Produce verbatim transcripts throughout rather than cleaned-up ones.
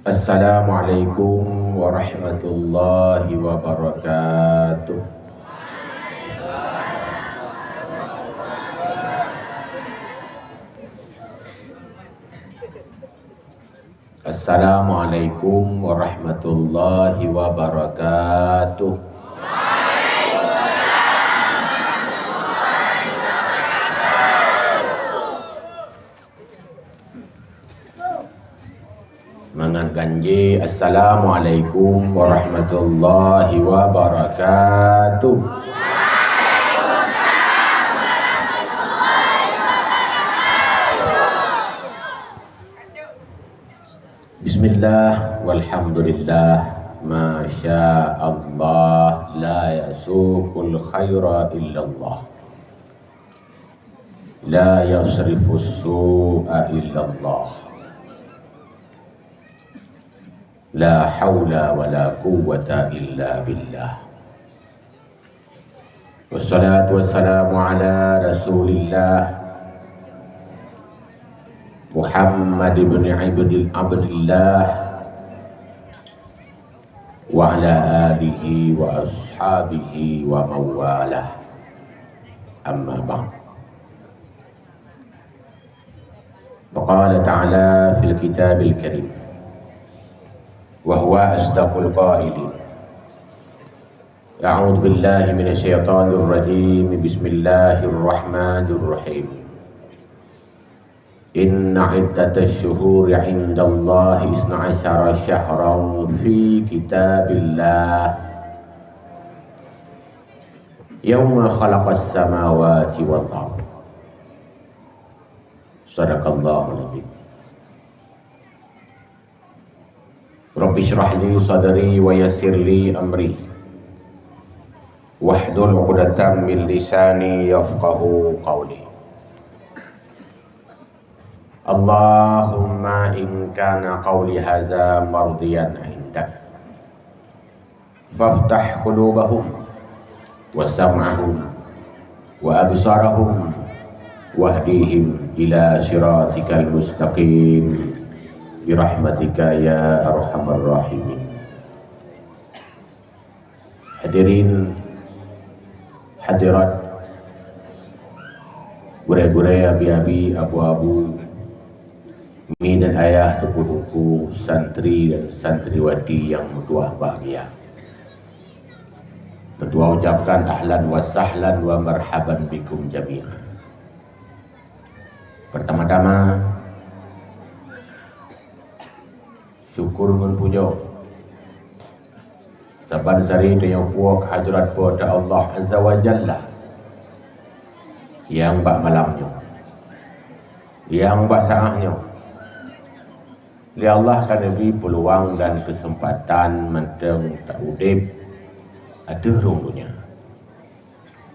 Assalamualaikum warahmatullahi wabarakatuh. Assalamualaikum warahmatullahi wabarakatuh. Mangat ganjé, assalamualaikum warahmatullahi wabarakatuh. Bismillah, walhamdulillah, masya Allah, la yasuqul khaira illallah, la yasrifus su'a illallah, la haula wala quwwata illa billah. Wassalatu wassalamu ala Rasulillah Muhammad ibn Abdil-, Abdillah wa ala alihi wa ashabihi wa mawalah. Amma ba'd. Wa qala ta'ala fil kitabil karim, wa huwa asdaqul qailin. A'udzu billahi minasy syaithanir rajim. Bismillahirrahmanirrahim. Inna iddatasy syuhuri 'indallahi isna asyara syahran fi kitabillah, yauma khalaqas samawati wal ardh. Sadaqallahul azim. Rabbi shrah li sadri wa yassir li amri, wahlul 'uqdatam min lisani yafqahu qawli. Allahumma in kana qawli hadza mardiyan 'indak, faftah qulubahum wa sam'ahum wa absarahum wahdihim ila siratikal mustaqim birahmatika ya arhamar rahimin. Hadirin hadirat, gurée-gurée, abi-abi, abu-abu, mi dan ayah, teungku-teungku, santri dan santriwati nyang meutuah bahgia. Meutuah ucapkan ahlan wa sahlan wa marhaban bikum jami'an. Pertama-tama, syukur ngon pujoe. Saban sari tanyoe puwoe keu hadrat Po teu Allah Azza wa Jalla, nyang bak malam nyoe, nyang bak saát nyoe, lé Allah ka neubri peuluang dan keuseumpatan mantong taudeb ateueh rhueng donya.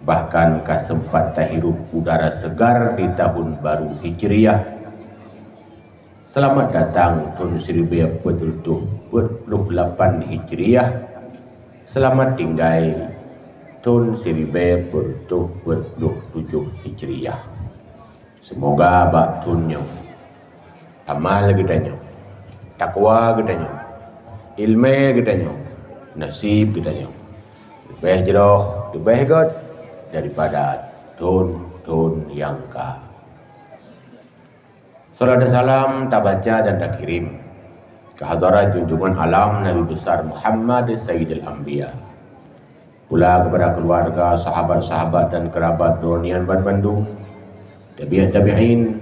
Bahkan ka seumpat tahirup udara seugar di tahun baru Hijriah. Seulamat datang thon siribée peuet reutôh peuet ploh lapan Hijriah. Seulamat tinggai thon siribée peuet reutôh peuet ploh tujoh Hijriah. Seumoga bak thon nyoe, amal geutanyoe, takwa geutanyoe, iéleumé geutanyoe, naseb geutanyoe leubeh jroh, leubeh gét daripada thon-thon nyang ka. Salawat dan salam tabaca dan takirim keu hadarat junjungan alam Nabi Besar Muhammad Sayyidil Anbiya, pula keupada keuluwarga, sahabat-sahabat dan keurabat droeneuh nyan banmandum, tabi'ut tabi'in,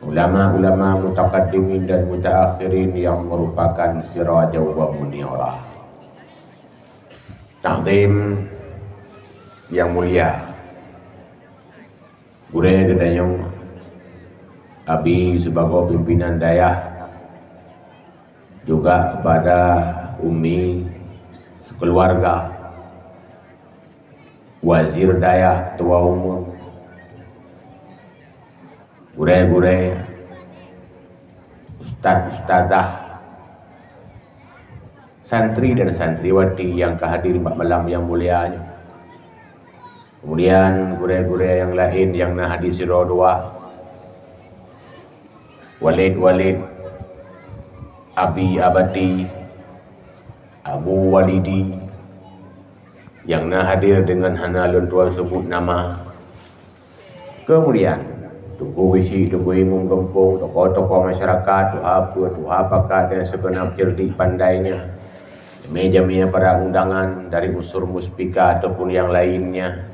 ulama-ulama mutakaddimin dan mutaakhirin nyang meurupakan sirajau wa munirah. Takzim nyang mulia. Gurée geutanyoe, abi sibagoe pimpinan dayah, juga keupada umi sikeuluwarga, wazir dayah, keutua umum, gurée-gurée, ustaz-ustazah, santri dan santriwati nyang ka hadir bak malam nyang mulia nyoe. Kemudian gurée-gurée nyang laén nyang na hadir sidroe dua, walid-walid, Abi Abati, Abu Walidi, nyang na hadir deungon hana lôn tuan seubut nama. Keumudian, Teungku Bisi, Teungku Imum Geumpông, tokoh-tokoh masyarakat, tuha peue, tuha pakat dan sigeunab ceureudik pandai nyan. Jamé-jamé para undangan dari unsur muspika ataupun nyang lainnya,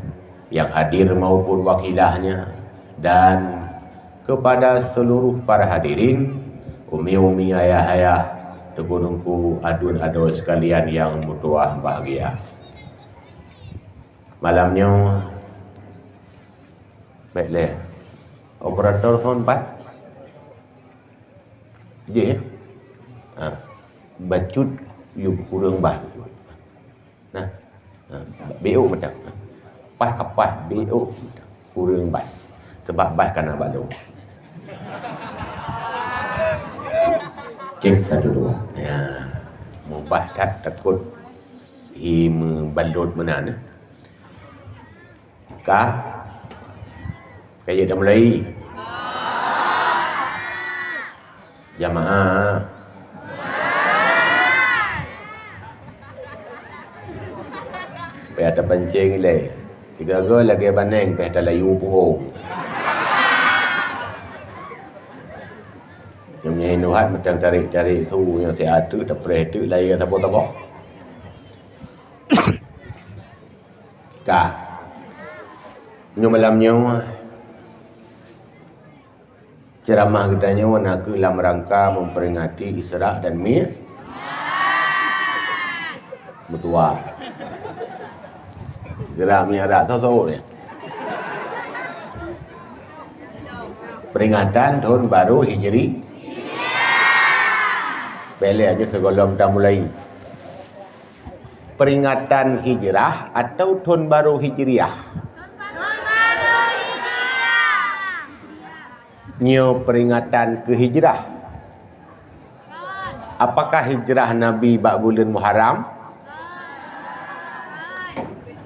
nyang hadir maupun wakilahnya, dan kepada seluruh para hadirin, umi-umi, ayah-ayah, teungku-teungku, aduen adoe sekalian nyang meutuah bahgia. Malam nyoe, baik lé. Operator sound pat? Jih, ya? Ha. Bacut yub kureueng bah. Nah. Ha. Beuk mantong. Pah ka pah beuk mantong. Kureueng bas. Sebab bas ka na balon. Cek satu dua. Ya. Mubah that takot hi meubalot meunan. Ka? Ka jeuet tamulai? Jamaah. Payah tapancéng ilée. Sigoe-goe lagée baneng payah talayu puhong. Nyang nyan nuhat macam tarék-tarék su nyang siat teuk, tapreh teuk, layée saboh-saboh. Ka. Nyoe malam nyoe, ceramah geutanyoe na kheueh lam rangka memperingati Isra dan Mi-, meutuah. Isra Mi'raj, soe-soe nyan? Peringatan Thon Barô Hijri. Bèk lé, nyoe sigohlom tamulai. Peringatan Hijrah atau Thon Barô Hijriah? Nyoe peringatan keu hijrah. Apakah hijrah Nabi bak buleuen Muharram?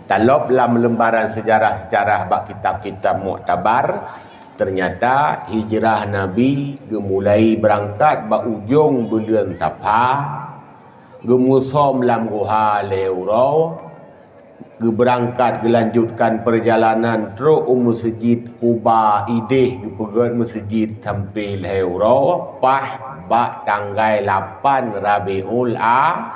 Talop lam lembaran sejarah-sejarah bak kitab-kitab muktabar, ternyata hijrah Nabi geumulai beurangkat bak ujong buleuen Safar, geumusom lam guha lhèe uroe, geubeurangkat geulanjutkan peurjalanan trok u Meuseujid Quba, idéh geupeugöt meuseujid sampoe lhèe uroe, paih bak tanggai lapan Rabiul A-,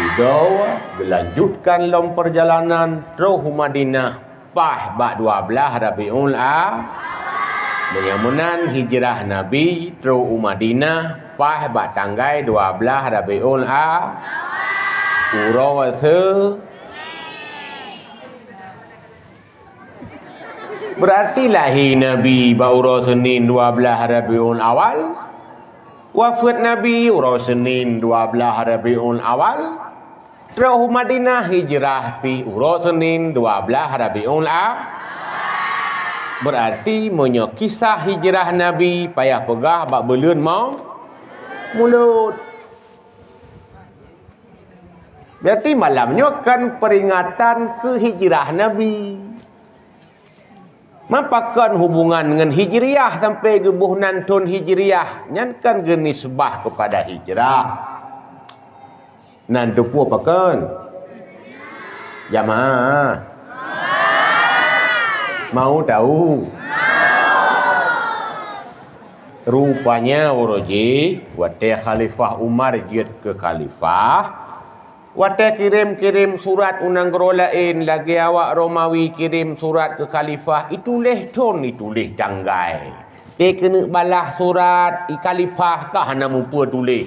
dudoe, geulanjutkan lom peurjalanan trok u Madinah, paih bak dua blaih Rabiul A-, meunyoe meunan hijrah Nabi trok u Madinah, paih bak tanggai dua blaih Rabiul A-, uroe se-, Beurarti lahé Nabi bak uroe Seunin dua blaih Rabiul Awal, wafeuet Nabi uroe Seunin dua blaih Rabiul Awal, trok u Madinah hijrah pih uroe Seunin dua blaih Rabiul A-, beurarti meunyoe kisah hijrah Nabi payah peugah bak buleuen Mau-, Mulod. Beurarti malam nyoe kan peuringatan keu hijrah Nabi. Ma pakon hubungan ngon Hijriah sampoe geuboh nan thon Hijriah? Nyan kan geunisbah keupada hijrah. Nan teupeue pakon? Jamaah. Mau tahu? Rupanya uroe jih, watèe Khalifah Umar jeuet keu khalifah, watèe kirém-kirém surat u nanggroe laén, lagèe awak Romawi kirém surat keu khalifah, ituléh thon, ituléh tanggai. Teuh keuneuk balaih surat, i khalifah ka hana mupeue tuléh.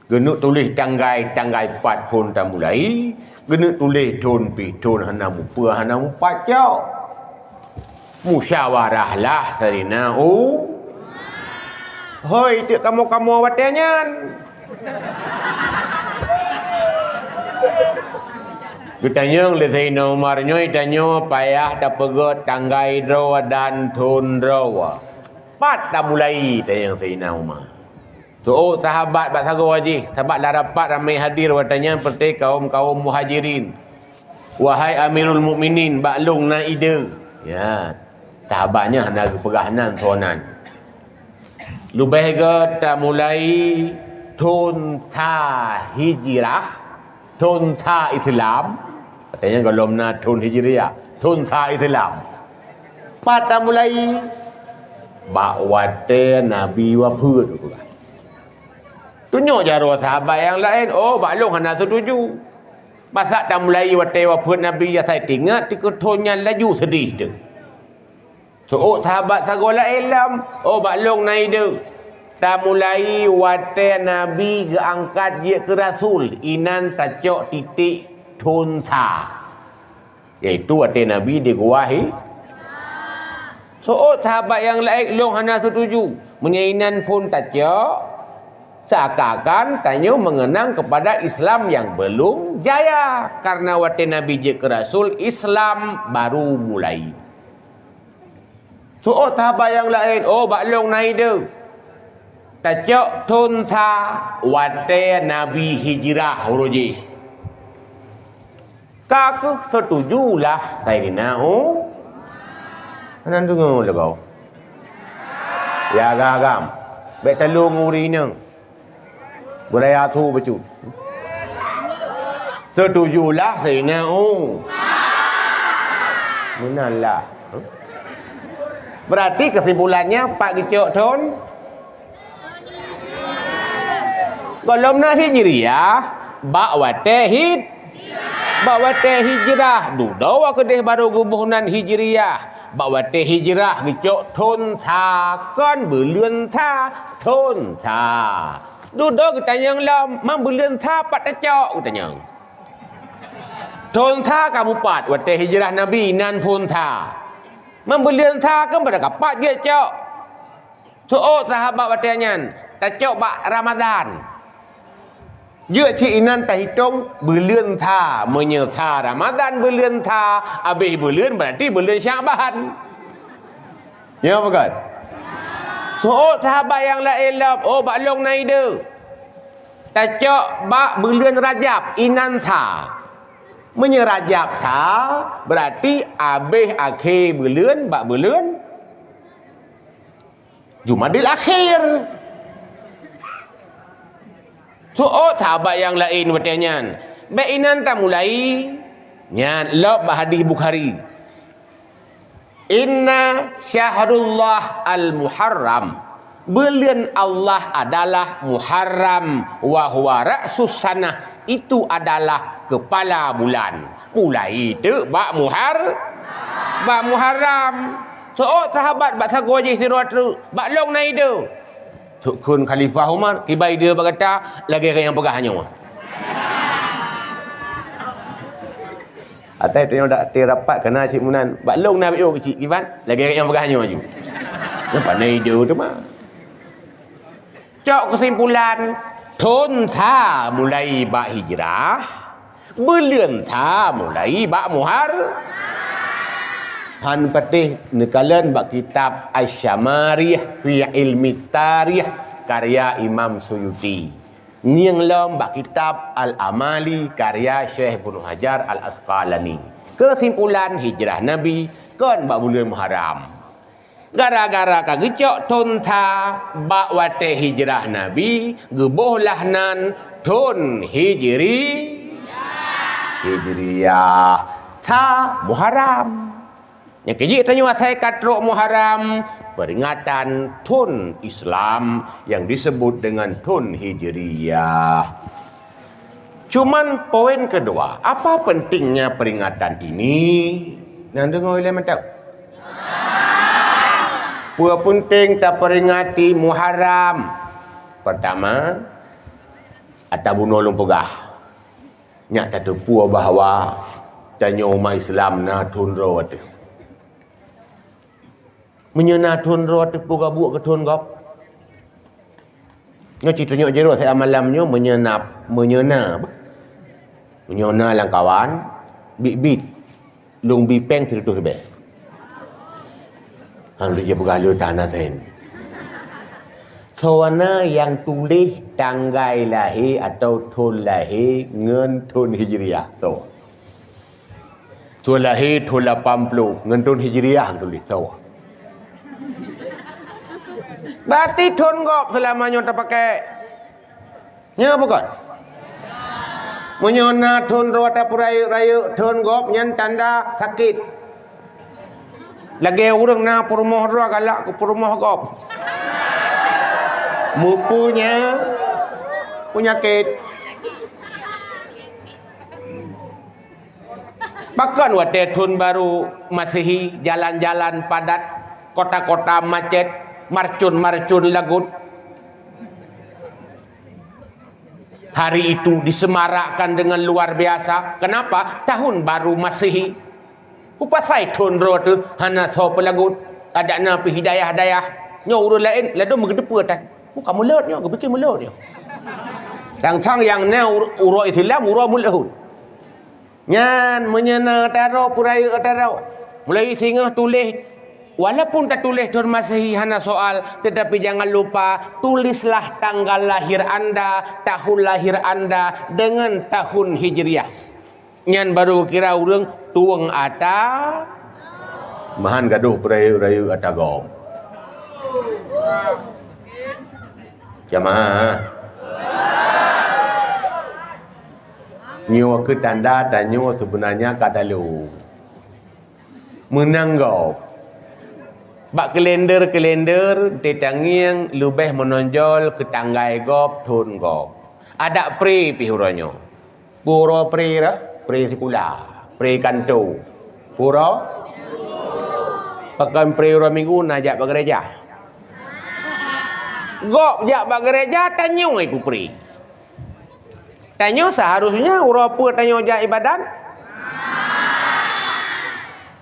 Geuneuk tuléh tanggai, tanggai pat phon tamulai, geuneuk tuléh thon pih thon, hana mupeue, hana mupat cok. Musyawarah lah Saidina U-, hôi, teuk kamoe-kamoe watèe nyan. Geutanyong lé Saidina Umar, "Nyoe tanyoe payah tapeugöt tanggai droe dan thon droe. Pat tamulai?" tanyong Saidina Umar. Seuôt sahabat bak sagoe jih, sahabat lam rapat ramé hadir watèe nyan, peureuté kaum-kaum Muhajirin. "Wahai Amirul Mukminin, bak lôn na ide." Ya, sahabat nyan hana geupeugah nan soe nan. Leubeh gét tamulai thon sa Hijrah, thon sa Islam. Katanya gohlom na thon Hijriah, thon sa Islam. Pat tamulai? Bak watée Nabi wafeuet, geupeugah. Tunyok jaroe sahabat nyang laén, "Oh, bak lôn hana seutuju. Masa tamulai watée wafeuet Nabi, asai tingat teuka thon nyan laju seudeh teuh." Seuôt sahabat sagoe laén lom, "Oh, bak lôn na idéh. Tamulai watée Nabi geuangkat jeuet keu rasul, inan tacok titék thon sa, yaitu watée Nabi di Gua Hi-." Seuôt sahabat nyang laén, "Lôn hana seutuju. Meunyoe inan phon tacok, seakan-akan tanyoe meungeunang keupada Islam nyang beulom jaya, kareuna watée Nabi jeuet keu rasul, Islam baru mulai." Seuôt sahabat nyang laén, "Oh, bak lôn na idéh. Tacok thon sa watée Nabi hijrah uroe jih." Ka kheueh seutuju lah Saidina U-, hana deungoe lagoe. Ya agam-agam, bék talông ureuëng inong. Beuraya su bacut. Seutuju lah Saidina U-, meunan lah. Berarti kesimpulannya, pat geucok thon? Gohlom na Hijriah, bak watée Hij-, bak watée Hijrah. Dudoe keudeh barô geuboh nan Hijriah. Bak watée Hijrah geucok thon sa, kon buleuen sa, thon sa. Dudoe geutanyong lom, "Man buleuen sa pat tacok?" geutanyong. Thon sa ka mupat watée Hijrah Nabi, nan phon sa. "Man buleuen sa kon pada kapat jeuet cok?" Seuôt sahabat watée nyan, "Tacok bak Ramadhan." Jeuet cit inan tahitong buleuen sa, meunyoe sa Ramadhan buleuen sa, abéh buleuen berarti buleuen Syakban. Ya bukan? Seuôt sahabat nyang laén lom, "Oh, bak lôn na idéh. Tacok bak buleuen Rajab, inan sa." Meunyoe Rajab sa, berarti abéh akhé buleuen bak buleuen Jumadil Akhir. Seuôt sahabat nyang laén watée nyan, "Bék inan tamulai." Nyan lom bak hadih Bukhari, "Inna syahrullah al-Muharram." Buleuen Allah adalah Muharram, "wa huwa ra'sus sanah." Itu adalah kepala bulan. Mulai teuk bak Muhar-, bak Muharram. Seuôt sahabat bak sagoe jih sidroe treuk, "Bak lôn na idéh." Sukon Khalifah Umar, "Kiban idéh bak gata, lagée nyang peugah nyoe." Atai tanyoe dak rapat kana cit meunan, "Bak lôn na idéh keuchik kiban, lagée nyang peugah nyoe aju." Nyan pane idéh teuma. Cok keusimpulan, thon sa mulai bak hijrah, buleuen sa mulai bak Muhar-, han patéh neukalon bak kitab Asy-Syamariyah fi Ilmi Tarikh karya Imam Suyuti. Ngieng lom bak kitab Al-Amali karya Syekh Ibnu Hajar Al-Asqalani. Keusimpulan, hijrah Nabi kon bak buleuen Muharram. Gara-gara ka geucok thon sa bak watée hijrah Nabi, geuboh lah nan thon Hijri-, Hijriah, sa Muharram. Nyang keujeuet tanyoe asai ka trok Muharram, peuringatan thon Islam nyang disebut deungon thon Hijriah. Cuman poin keudua, apa pentingnya peringatan ini? Nyang deungoe ilée mantong. Peue peunteng taperingati Muharram? Pertama, ata bunoe lôn peugah, nyak tateupeue bahwa tanyoe umat Islam na thon droe teuh. Meunyoe na thon droe teuh peue gabuek keu thon gob? Nyoe cit tunyok jeuet siat malam nyoe meunyoe na, meunyoe na, meunyoe na lamkawan, biet-biet, lôn bi péng sireutôh ribée. Han lôn jipeugah lé tan na sen. Soe na nyang tuléh tanggai lahé atawa thon lahé ngon thon Hijriah? Soe? Soe lahé thon lapan ploh ngon thon Hijriah tuléh, soe? Berarti thon gob seulama nyoe tapakai. Nyo bukon? Meunyoe na thon droe tapeureuyek-reuyek thon gob, nyan tanda sakét. Lagèe ureueng na peurumoh droe galak keu peurumoh gob. Meupunya peunyakét. Pakon watèe thon barô Masehi, jalan-jalan padat, kota-kota macet, marcon-marcon lagot. Hari itu disemarakkan dengan luar biasa. Kenapa? Tahun baru Masehi. Peue pasai thon droe teuh hana soe peulagot. Adak na pih dayah-dayah. Nyoe ureueng laén ladôm meugeudeupeue tan. Bukan mulod nyoe, geupike mulod nyoe. Sang-sang nyang na ur-, uroe Islam, uroe mulod. Nyan meunyoe na taro peurayeuk taro. Mulai singoh tuléh, walaupun tatuléh thon Masehi hana soal, tetapi jangan lupa tulislah tanggal lahir anda, tahun lahir anda dengan tahun Hijriah. Nyan baru kira ureueng tueng ata, meuhan gadôh peurayeuk-rayeuk ata gob. Jamaah. Nyoe keuh tanda tanyoe seubeunanya ka talo. Meunang gob. Bak kalender-kalender teutangieng leubeh meunonjol keu tanggai gob, thon gob. Adak pre pih uroe nyoe. Peue uroe pre dah? Pre sikula, pre kantô. Peue uroe? Pakon pre uroe Minggu na jak bak gereja? Gob jak bak gereja, tanyoe peue pre? Tanyoe seharusnya uroe peue tanyoe jak ibadat?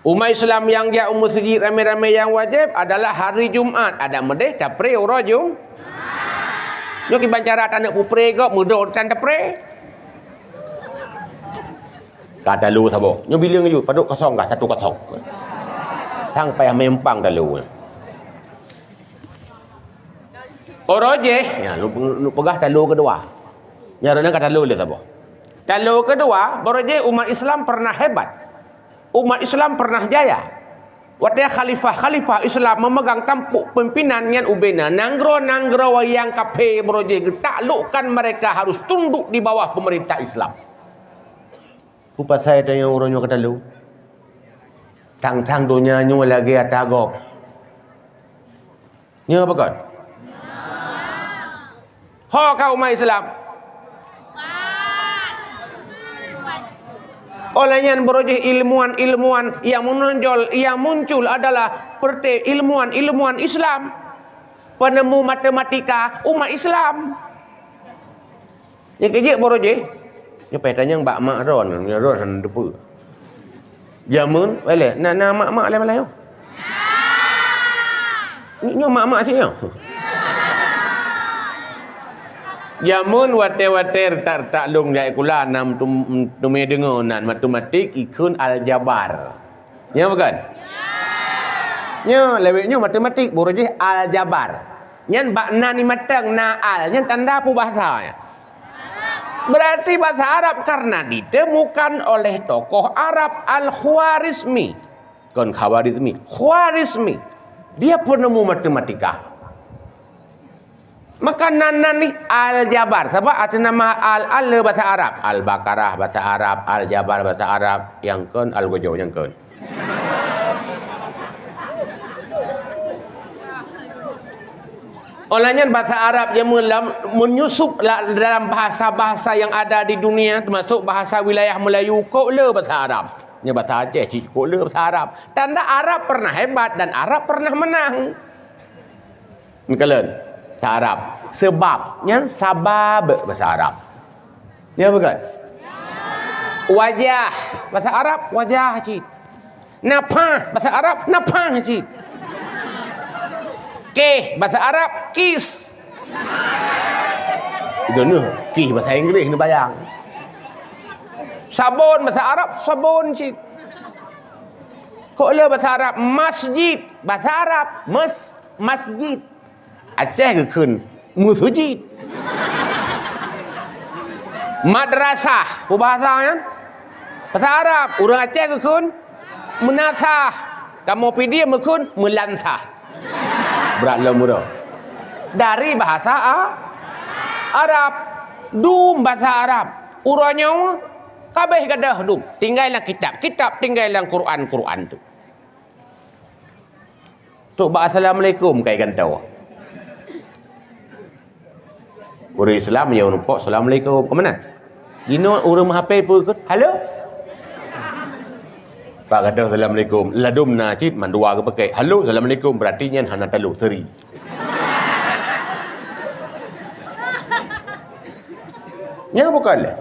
Umat Islam nyang jak u meuseujid ramé-ramé nyang wajéb adalah hari Jumat. Adak meudeh tapre uroe Jum-, nyoe kiban cara taneuk peupre gob, meudoe tan tapre. Ka talo saboh. Nyoe bileueng ju, padub kosong ka, satu kosong. Sang payah meuempang talo. Uroe jéh, ya, lu, lu peugah talo keudua. Nyan uroe nyan ka talo lé saboh. Talo keudua, baroe jéh umat Islam pernah hebat. Umat Islam pernah jaya. Watée khalifah-khalifah Islam memegang tampuk pimpinan nyan ubena nanggroe-nanggroe nyang kafé baroe jéh geutaklukkan mereka harus tunduk di bawah pemerintah Islam. Peue pasai tanyoe uroe nyoe ka talo? Tang-tang donya nyoe lagée ata gob. Nyoe pakon? Ho ka umat Islam. Oleh nyan baroe jéh ilmuwan-ilmuwan nyang meunonjol, nyang muncul adalah perte ilmuwan-ilmuwan Islam. Penemu matematika umat Islam. Nyang keujeuet baroe jéh, nyoe payah tanyong bak mak droe, nyoe droe hana teupeue. Jameun, wéh lé, na, na mak-mak lé malam nyoe? Nyoe mak-mak sit nyoe. Jameun watée-watée retak-retak lôn jak sikula na meutum-, meuteumé deungoe nan matematik ikheun aljabar. Nyo bukan? Nyo, lewat nyo matematik, baroe jéh aljabar. Nyan bak na ni matang na al, nyan tanda peue bahasa nyan. Berarti bahasa Arab karena ditemukan oleh tokoh Arab Al-Khwarizmi. Kon Khawarizmi, Khwarizmi. Dia penemu matematika. Maka nan, nan ni aljabar. Sabab arti nama al, al le bahasa Arab. Al-Baqarah bahasa Arab, Al-Jabar bahasa Arab, nyang kon Al-Gojo nyang kon. Oleh nyan bahasa Arab nyang meulam-, menyusup la-, dalam bahasa-bahasa yang ada di dunia, termasuk bahasa wilayah Melayu, kok le bahasa Arab. Nya bahasa Aceh cit kok le bahasa Arab. Tanda Arab pernah hebat dan Arab pernah menang. Meukalon, bahasa Arab. Sebab, nyan sabab bahasa Arab. Ya bukan? Wajah, bahasa Arab wajah cit. Nafah, bahasa Arab nafah cit. Keh, bahasa Arab kis. Itu ni, kih bahasa Inggris ni bayang. Sabon, bahasa Arab sabon cit. Kok le bahasa Arab masjid, bahasa Arab mas-, masjid. Aceh geukheun meusujid. Madrasah, peubahasa nyan? Bahasa Arab. Ureuëng Aceh geukheun meunasah. Kamoe Pidie meukheun meulansah. Brat lom uroe. Dari bahasa A-, Arab. Dum bahasa Arab. Uroe nyoe kabeh gadôh dum. Tinggai lam kitab, kitab tinggai lam Quran, Quran tu. Trok bak assalamualaikum kai gantoe. Ureueng Islam nyang neupok assalamualaikum. Kemana? Inoe ureueng meuhapé peue kheun? Halo? Bak gadôh assalamualaikum. Ladôm na cit mandua geupakai. Halo, assalamualaikum. Berarti nyan hana taloh, seri. Nyan bukan lé.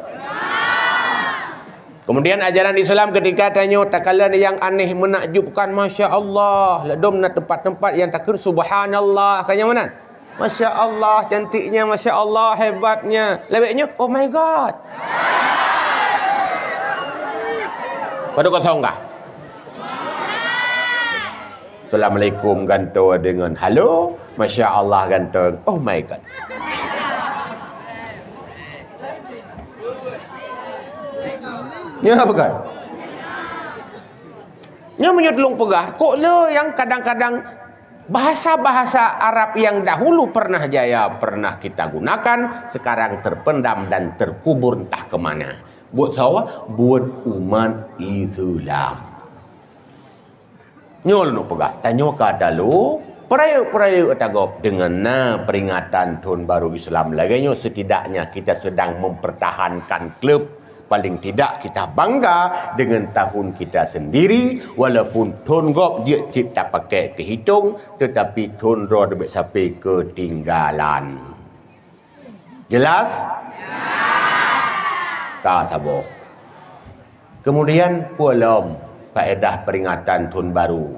Kemudian ajaran Islam ketika tanyoe takalon nyang aneh menakjubkan, masya Allah, ladôm na tempat-tempat nyang takheun subhanallah, kan nyang meunan? Masya Allah, cantiknya, masya Allah, hebatnya. Lawét nyoe, oh my God. Padub kosong kah? Assalamualaikum gantoe deungon halo, masya Allah gantoe, oh my God. Nyan bukan? Nyan meunyoe tulông peugah, kok le nyang kadang-kadang bahasa-bahasa Arab yang dahulu pernah jaya, pernah kita gunakan, sekarang terpendam dan terkubur entah ke mana. Buet sawa, buet umat Islam. Nyoe lôn peugah, tanyoe ka talu, peurayeuk-peurayeuk ata gob deungon na peringatan thon baru Islam. Lagée nyoe, setidaknya kita sedang mempertahankan klub. Paling tidak kita bangga dengan tahun kita sendiri, walaupun thon gob jeuet cit tapakai keu hitong, tetapi thon droe teubiet sape keutinggalan. Jelas? Ka saboh. Kemudian, peue lom faedah peringatan thon baru?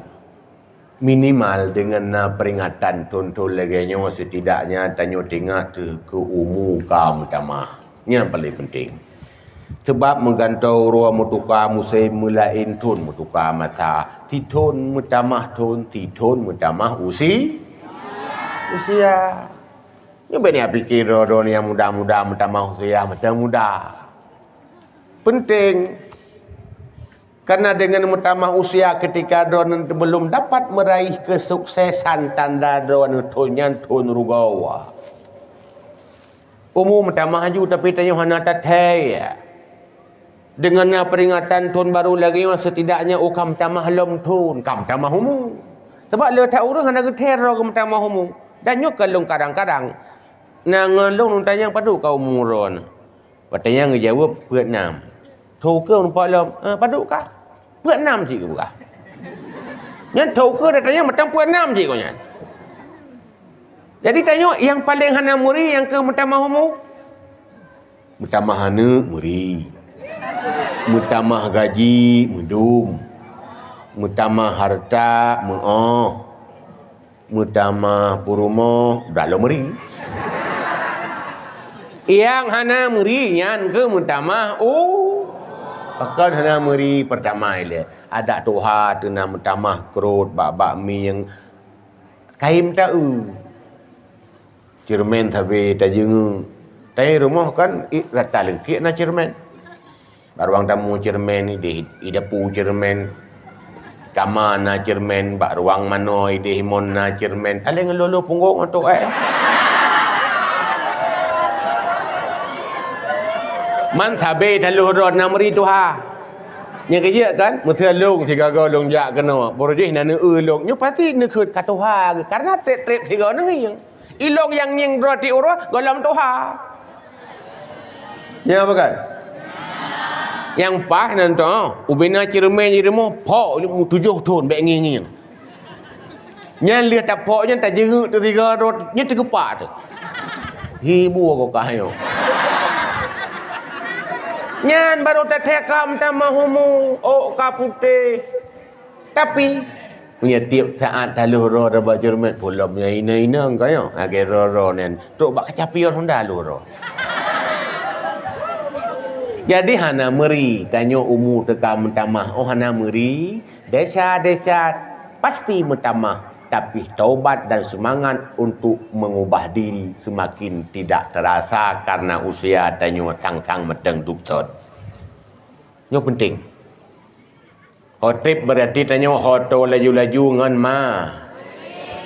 Minimal deungon na peringatan thon-thon lagée nyoe, setidaknya tanyoe teuingat keu umu ka meutamah. Nyan paling penting. Sebab meugantoe uroe meutuka musém, meulaén thon meutuka masa. Sithon meutamah thon, sithon meutamah usi-, usia. Nyoe bèk neupike droe-droe nyang muda-muda meutamah usia mantong muda. Penting. Karena dengan meutamah usia ketika droeneuh belum dapat meraih kesuksesan, tanda droeneuh thon nyan thon rugoe. Umu meutamah aju, tapi tanyoe hana tathèe. Deungon na peringatan thon baru lagèe nyoe, setidaknya u ka meutamah lom thon, ka meutamah umu. Sabab le that ureueng hana geuthèe droe geumeutamah umu. Dan nyoe ka lôn kadang-kadang na ngon lôn, lôn tanyong, "Padub ka umu droeneuh?" Watèe nyan geujaweueb, "Peuet nam." Tho keuh lôn peuet lom, "Eh, padub kah?" "Peuet nam cit," geupeugah. Nyan tho keuh, watèe nyan mantong peuet nam cit gobnyan. Jadi tanyoe nyang paleng hana meuri nyang keuh meutamah umu. Meutamah aneuk meuri. Meutamah gaji meudum. Meutamah hareuta meu'oh. Meutamah peurumoh, udah lom meuri. Nyang hana meuri nyan keuh meutamah u-, pakon hana meuri, peurtama ilèe. Adak tuha teuh na meutamah krot bak-bak mi nyang kayém ta-eu. Ceureumen sabe tajeungeue. Tapi rumoh kan i-, rata leungkek na ceureumen. Bak ruang tamu ceureumen, ideh, i dapu ceureumen. Kama na ceureumen, bak ruang manoe, ideh imon na ceureumen. Paleng lolo punggong untuk, eh. Man sabe taloh droe na meuri tuha. Nyang keujeuet kan, meuseu lôn sigoe-goe lôn jak keunoe. Beurujih na neueu lôn. Nyoe pasti neukheun ka tuha, karena trép-trép sigoe neungieng. Ilôn nyang ngieng droe tiep uroe gohlom tuha. Nyan bukan? Nyang paih nan tu, ubena ceureumen di rumoh, phok tujoh thon bèk ngieng-ngieng. Nyan lheueh taphok nyan tajeungeuk teusigoe droe, nyan teugeupak teuh. Hi, bue kah nyoe. Nyan baru tathèe ka meutamah umu, ôk ka putéh. Tapi, meunyoe tiep saat taloh droe bak ceureumen, pulom nyang inong-inong kayong, lagèe droe-droe nyan, trok bak kaca pion honda taloh droe. Jadi hana meuri, tanyoe umu teuka meutamah, oh hana meuri, desya-desya pasti meutamah, tapi taubat dan semangat untuk mengubah diri semakin tidak terasa karena usia tanyoe sang-sang meudeueng dub thon. Nyoe penting. Ho trép berarti tanyoe ho tô laju-laju ngon ma-,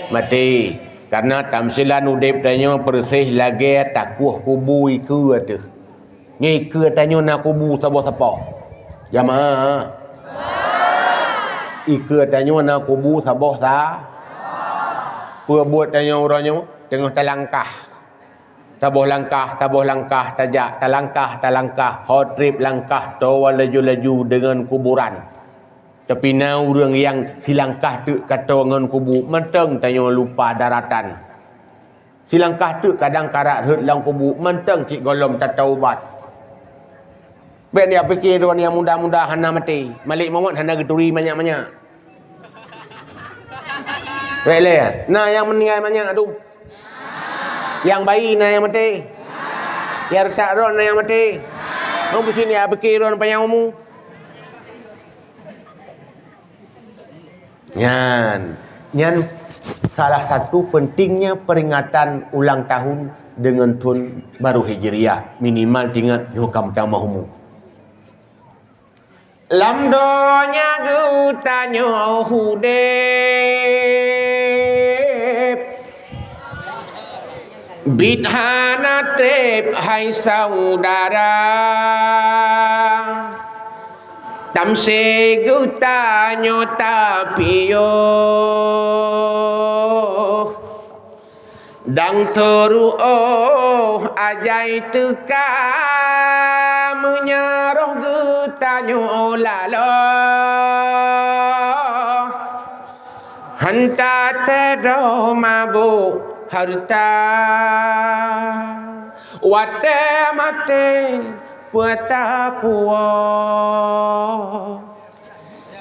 maté. Karena tamsilan udeb tanyoe persis lagée takueh kubu ikeue teuh. Nyoe ikeue tanyoe na kubu saboh sapo? Jamaah. Ikeue tanyoe na kubu saboh sa-, peue buet tanyoe uroe nyoe? Teungoh talangkah. Saboh langkah, saboh langkah tajak, talangkah, talangkah, ho treb langkah toe laju-laju deungon kuburan. Tapi na ureuëng nyang silangkah teuk ka toe ngon kubu, mantong tanyoe lupa daratan. Silangkah teuk kadang karab rhot lam kubu, mantong cit gohlom tataubat. Bék neujak pike droe nyang muda-muda hana maté, Malik Muhammad hana geuturi manyak-manyak. Bék lé, na nyang meuninggai manyak dum. Nyang bayi na nyang maté. Nyang reutak droe na nyang maté. Hana peucit neujak pike droe panyang umu. Nyan, nyan salah satu pentingnya peringatan ulang tahun dengan tahun baru Hijriah, minimal tingat nyoe ka meutamah umu. Lam donya geutanyoe udeb, bit hana treb hai saudara. Tamsé geutanyoe tapiôh, dang teuruôh ajai teuka, meunyoe roh geutanyoe laloh. Hanta teudoh mabök hareuta, watée maté peue tapuwoe.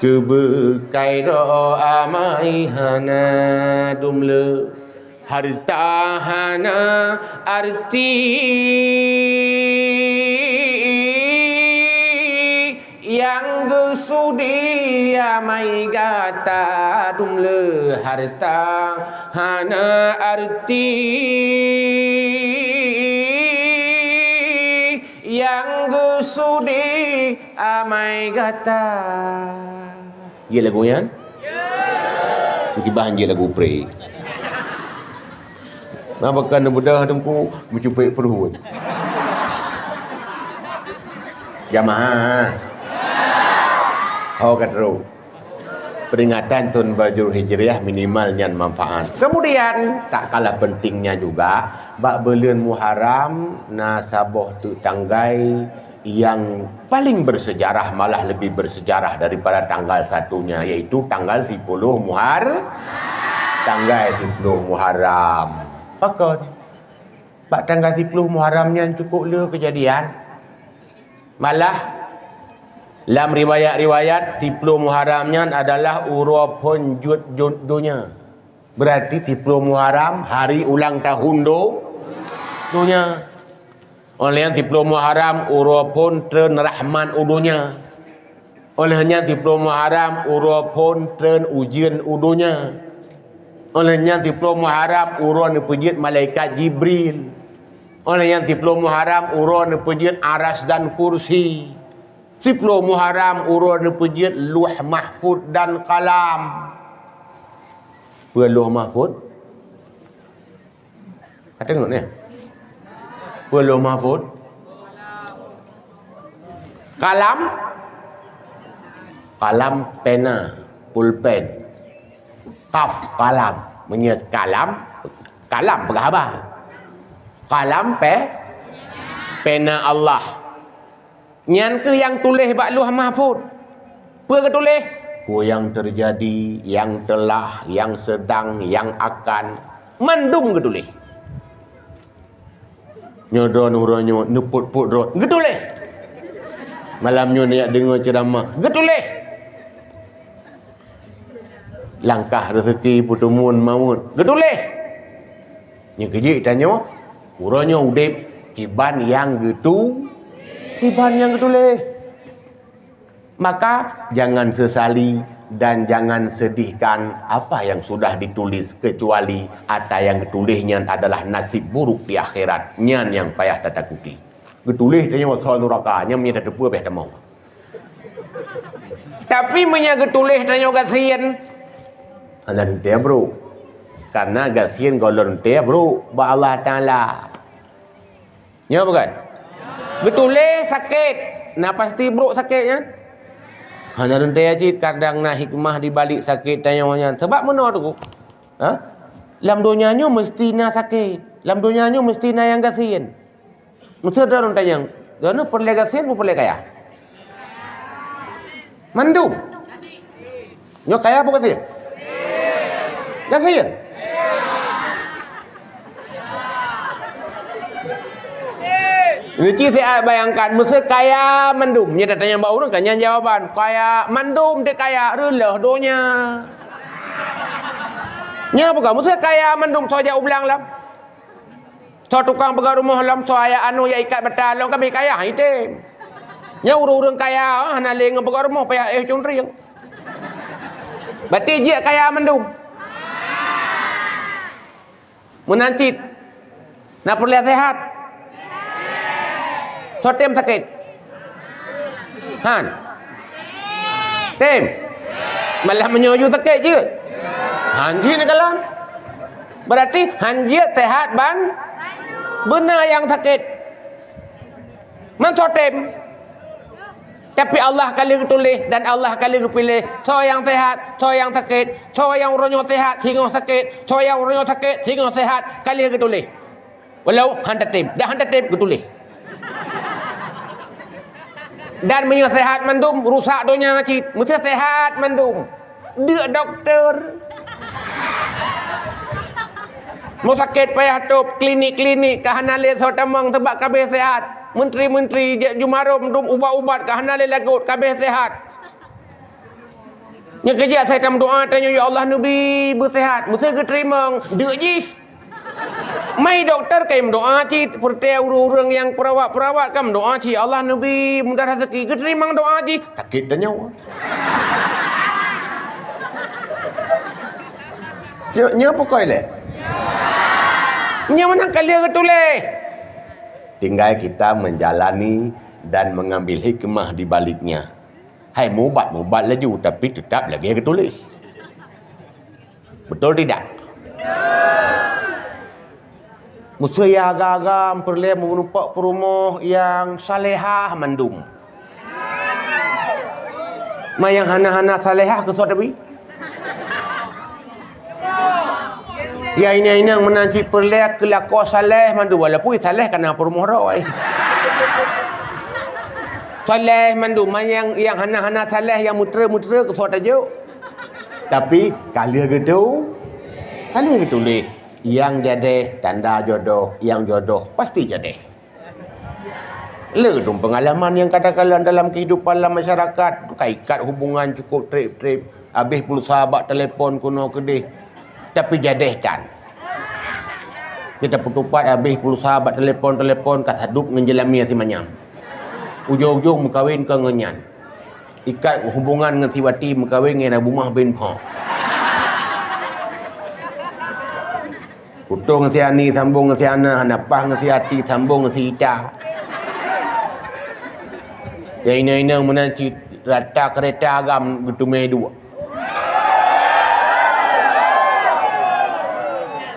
Keubeukai droe amai hana dum le, hareuta hana areuti. Nyang geusudi amai gata dum le, hareuta hana areuti. Nyang geusudi amai gata. Jeuet lagu nyan? Meukiban jeuet lagu pre. Nah, bahkan beudôh teungku meucupet pruet. Jamaah. Ho ka trok. Peringatan tahun baru Hijriah minimal nyan manfaat. Kemudian, tak kalah pentingnya juga, bak buleuen Muharram na saboh teuk tanggai nyang paling bersejarah, malah lebih bersejarah daripada tanggal satunya, yaitu tanggal siploh Muhar-, tanggal siploh Muharram. Pakon? Bak tanggal siploh Muharram nyan cukup le keujadian. Malah, lam riwayat-riwayat, siploh Muharram nyan adalah uroe phon jeuet, jeuet donya. Berarti siploh Muharram hari ulang tahun do-, donya. Óh lheueh nyan siploh Muharram uroe phon treun rahmat u donya. Óh lheueh nyan siploh Muharram uroe phon treun ujeuen u donya. Óh lheueh nyan siploh Muharram uroe neupeujeuet malaikat Jibril. Óh lheueh nyan siploh Muharram uroe neupeujeuet aras dan kursi. Siploh Muharram uroe neupeujeuet Lauh Mahfud dan kalam. Peue Lauh Mahfud? Ka deungoe nyoe? Peue Lauh Mahfud? Kalam? Kalam pena, pulpen. Kaf kalam. Meunyoe kalam, kalam peugah haba. Kalam pe-, pena Allah. Nyan kheueh nyang tuléh bak Lauh Mahfud. Peue geutuléh? Peue nyang teujadi, nyang teulah, nyang seudang, nyang akan, mandum geutuléh. Nyoe droeneuh uroe nyoe neupot-pot droe, geutuléh. Malam nyoe neujak deungoe ceuramah, geutuléh. Langkah reuseuki, peuteumuan mawöt, geutuléh. Nyoe keuh jih tanyoe, uroe nyoe udeb kiban nyang geutu-, kiban nyang geutuléh. Maka, jangan sesali dan jangan sedihkan apa yang sudah ditulis, kecuali ata nyang geutuléh nyan adalah nasib buruk di akhirat. Nyan nyang payah tatakuti. Geutuléh tanyoe soe nuraka, nyan meunyoe tateupeue pih tamong. Tapi meunyoe geutuléh tanyoe gasien, hana teuntée brok. Karena gasien gohlom teuh brok bak Allah Taala. Nyo bukan? Geutuléh sakét. Nah, pasti brok sakét nyan. Hana teuntée cit kadang na hikmah di balik sakét tanyoe nyan. Sebab meunoe tu. Ha? Lam donya nyoe mesti na sakét. Lam donya nyoe mesti na nyang gasien. Meusti droeneuh tanyong, droeneuh peureulée gasien peue peureulée kaya? Mandum. Nyoe kaya peue gasien? Gasien. Neuci siat bayangkan, meusti kaya mandum. Nyoe tatanyong bak ureuëng, kan nyan jawaban. Kaya mandum, dek kaya, reuloh donya. Nyoe bukan, meusti kaya mandum, soe jak u blang lam. Soe tukang peugah rumoh lom, soe ayah anu jak ikat bata lom, ka abéh kaya, item. Nyan ureuëng-ureuëng kaya, hana lé ngon peugah rumoh, payah éh cuntrieng. Berarti jeuet kaya mandum. Meunan cit, na peureulée sehat. Soe tem sakét? Han. Tem. Malah meunyoe sakét jeuet. Han jeuet neukalon. Berarti han jeuet sehat ban beuna nyang sakét. Man soe tem. Tapi Allah ka lheueh geutuléh dan Allah ka lheueh geupiléh soe nyang sehat, soe nyang sakét, soe nyang uroe nyoe sehat singoh sakét, soe nyang uroe nyoe sakét singoh sehat, ka lheueh geutuléh. Walau han tatem, dah han tatem geutuléh. Dan meunyoe sehat mandum, rusak donya cit, meusti sehat mandum. Deuk dokto. Meusakét payah tôb, klinik-klinik ka hana lé soe tamong sabab ka abéh sehat. Menteri-menteri jak jumarom dum ubat-ubat ka hana lé lagot ka abéh sehat. Nyang keujak sai tameudoa tanyoe, "Ya Allah, neubi beuseuhat." Meusti geuteurimong, deuk jih. Mai dokto ka meudoa cit, peureuté ureuëng-ureuëng nyang peurawat-peurawat ka meudoa cit, "Ya Allah, neubi mudah raseuki." Geuteurimong doa jih, sakét tanyoe. Nyoe, nyoe pukoi lé. Nyoe meunan ka lheueh geutuléh. Tinggai kita menjalani dan mengambil hikmah di baliknya. Hai mubat-mubat laju, tapi tetap lagée geutuléh. Betul tidak? Meuseuya agam-agam peureulée meureumpok peurumoh nyang salehah mandum. Ma nyang hana-hana salehah keu soe tabi? Ya inong-inong meunan cit peureulée keu lakoe saleh mandum, walaupun saleh kana peurumoh droe. Saleh mandum, ma nyang, nyang hana-hana saleh nyang meutre-meutre keu soe tajok. Tapi ka lheueh geutu, ka lheueh geutuléh, nyang jadeh tanda jodoh, nyang jodoh pasti jadeh. Le dum pengalaman nyang ka takalon dalam kehidupan lam masyarakat, ka ikat hubungan cukup treb-treb, abéh pulsa bak telepon keunoe keudeh, tapi jadeh tan. Kita peutupat abéh pulsa bak telepon-telepon ka sadup ngon jeulami simanyam. Ujong-ujong meukawen ka ngon nyan. Ikat hubungan ngon si Wati meukawen ngon Abu Mah bin Pho. Putôh ngon si Ani sambong ngon si Ana, hana paih ngon si Ati sambong ngon si Ita. Nyang inong-inong meunan cit rata keureta agam geuteumé duek.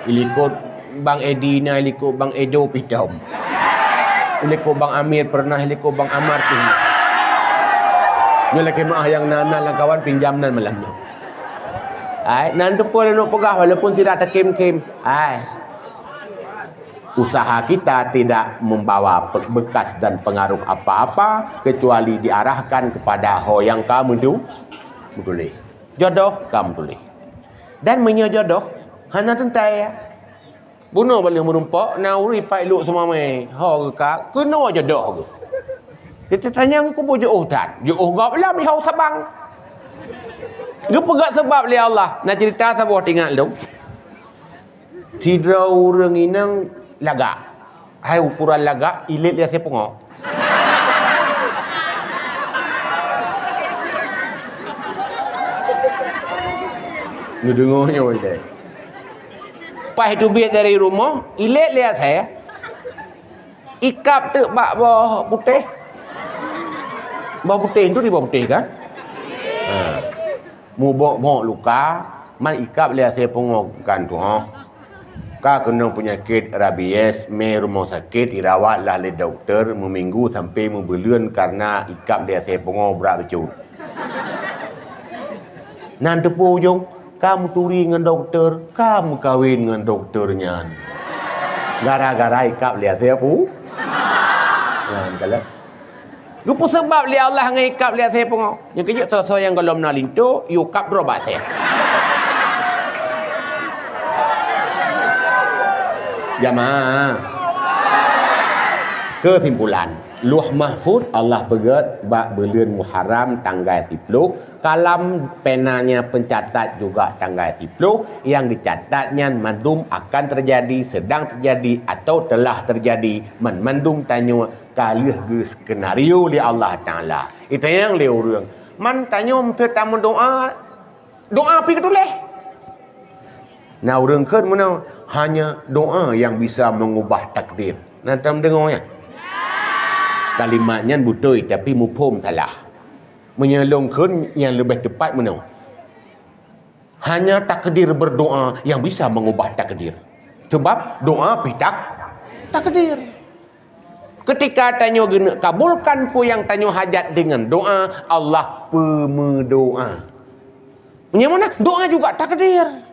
Ilikot Bang Edi na, ilikot Bang Edo pitom. Ilikot Bang Amir pernah, ilikot Bang Amar pih na. Nyoe lakée meuah nyang na, na lam kawan pinjam nan malam nyoe. Ai, nan teupeu lôn peugah walaupun tidak takhém-khém. Ai. Usaha kita tidak membawa pe-, bekas dan pengaruh apa-apa kecuali diarahkan kepada ho nyang ka meutu-, meutuléh. Jodoh ka meutuléh. Dan meunyoe jodoh, hana teuntée. Bunoe bak lheueh meurumpok, na ureuëng ipat lok seumamé. Ho geuka, keunoe jodoh geuh. Teutatanyong keupeue jiôh that. Jiôh gob lam ihau sabang. Geupeugah sabab lé Allah. Na ceurita saboh teuingat lom. Sidroe ureuëng inong lagak. Hai ukuran lagak, ilét lé asée pungo. Neudeungoe nyoe ilét. Paih teubiet dari rumoh, ilét lé asée. Ikab teuk bak boh putéh. Boh putéh tu di boh putéh kan? Ha. Mubok-bok luka, Man ikab lé asèe pungo kan tu'oh. Ka keunong peunyakét rabies, mé rumoh sakét, irawat lah lé dokto, meuminggu sampai meubuleuen kareuna ikab lé asèe pungo brat bacut. Nan teupeu ujong, ka meuturi ngon dokto, ka meukawen ngon dokto nyan. Gara-gara ikab lé asèe pu-, nyan kaleuh. Geupeuseubab lé Allah ngon ikab lé asèe pungo. Nyang keujeuet soe-soe nyang gohlom na linto, yue kab droe bak asèe. Jamaah. Keusimpulan, Lauh Mahfuz Allah peugöt bak buleuen Muharram tanggai siploh, kalam penanya pencatat juga tanggai siploh, nyang geucatat nyan mandum akan terjadi, sedang terjadi, atau telah terjadi, man mandum tanyoe ka lheueh geuskenario lé Allah Taala. Itanyong lé ureuëng, "Man tanyoe meuseuta meudoá, doá pih geutuléh?" Na ureuëng kheun meunoe, "Hanya doa yang bisa mengubah takdir." Na tom deungoe nyan? Kalimat nyan beutôi, tapi muphom salah. Meunyoe lôn kheun nyang leubeh teupat meunoe, "Hanya takdir berdoa yang bisa mengubah takdir." Sebab doa pih tak-, takdir. Ketika tanyoe geuneuk kabulkan peue nyang tanyoe hajat deungon doa, Allah peumeudoa. Meunyoe meunan, doa juga takdir.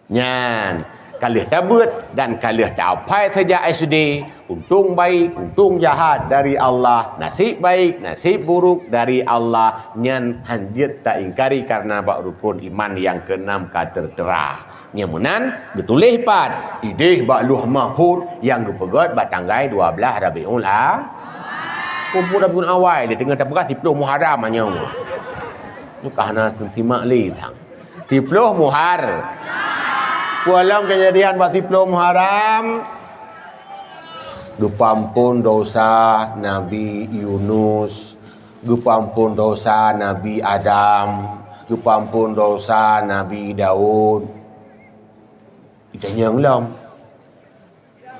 Nyan, ka lheueh tabeuet dan ka lheueh taphai sejak S D, untung baik, untung jahat dari Allah, nasib baik, nasib buruk dari Allah, nyan hanjeuet taingkari kareuna bak rukun iman nyang keenam ka teutera. Nyang meunan geutuléh pat, idéh bak Lauh Mahfuz nyang geupeugöt bak tanggai dua blaih Rabiul A-, Rabiul Awal, dia teungoh tapeugah siploh Muharram nyoe. Nyoe ka hana simak lé sang. Siploh Muhar-, peue lom keujadian bak siploh Muharram? Geupeuamphon dosa Nabi Yunus, geupeuamphon dosa Nabi Adam, geupeuamphon dosa Nabi Daud. Itanyong lom.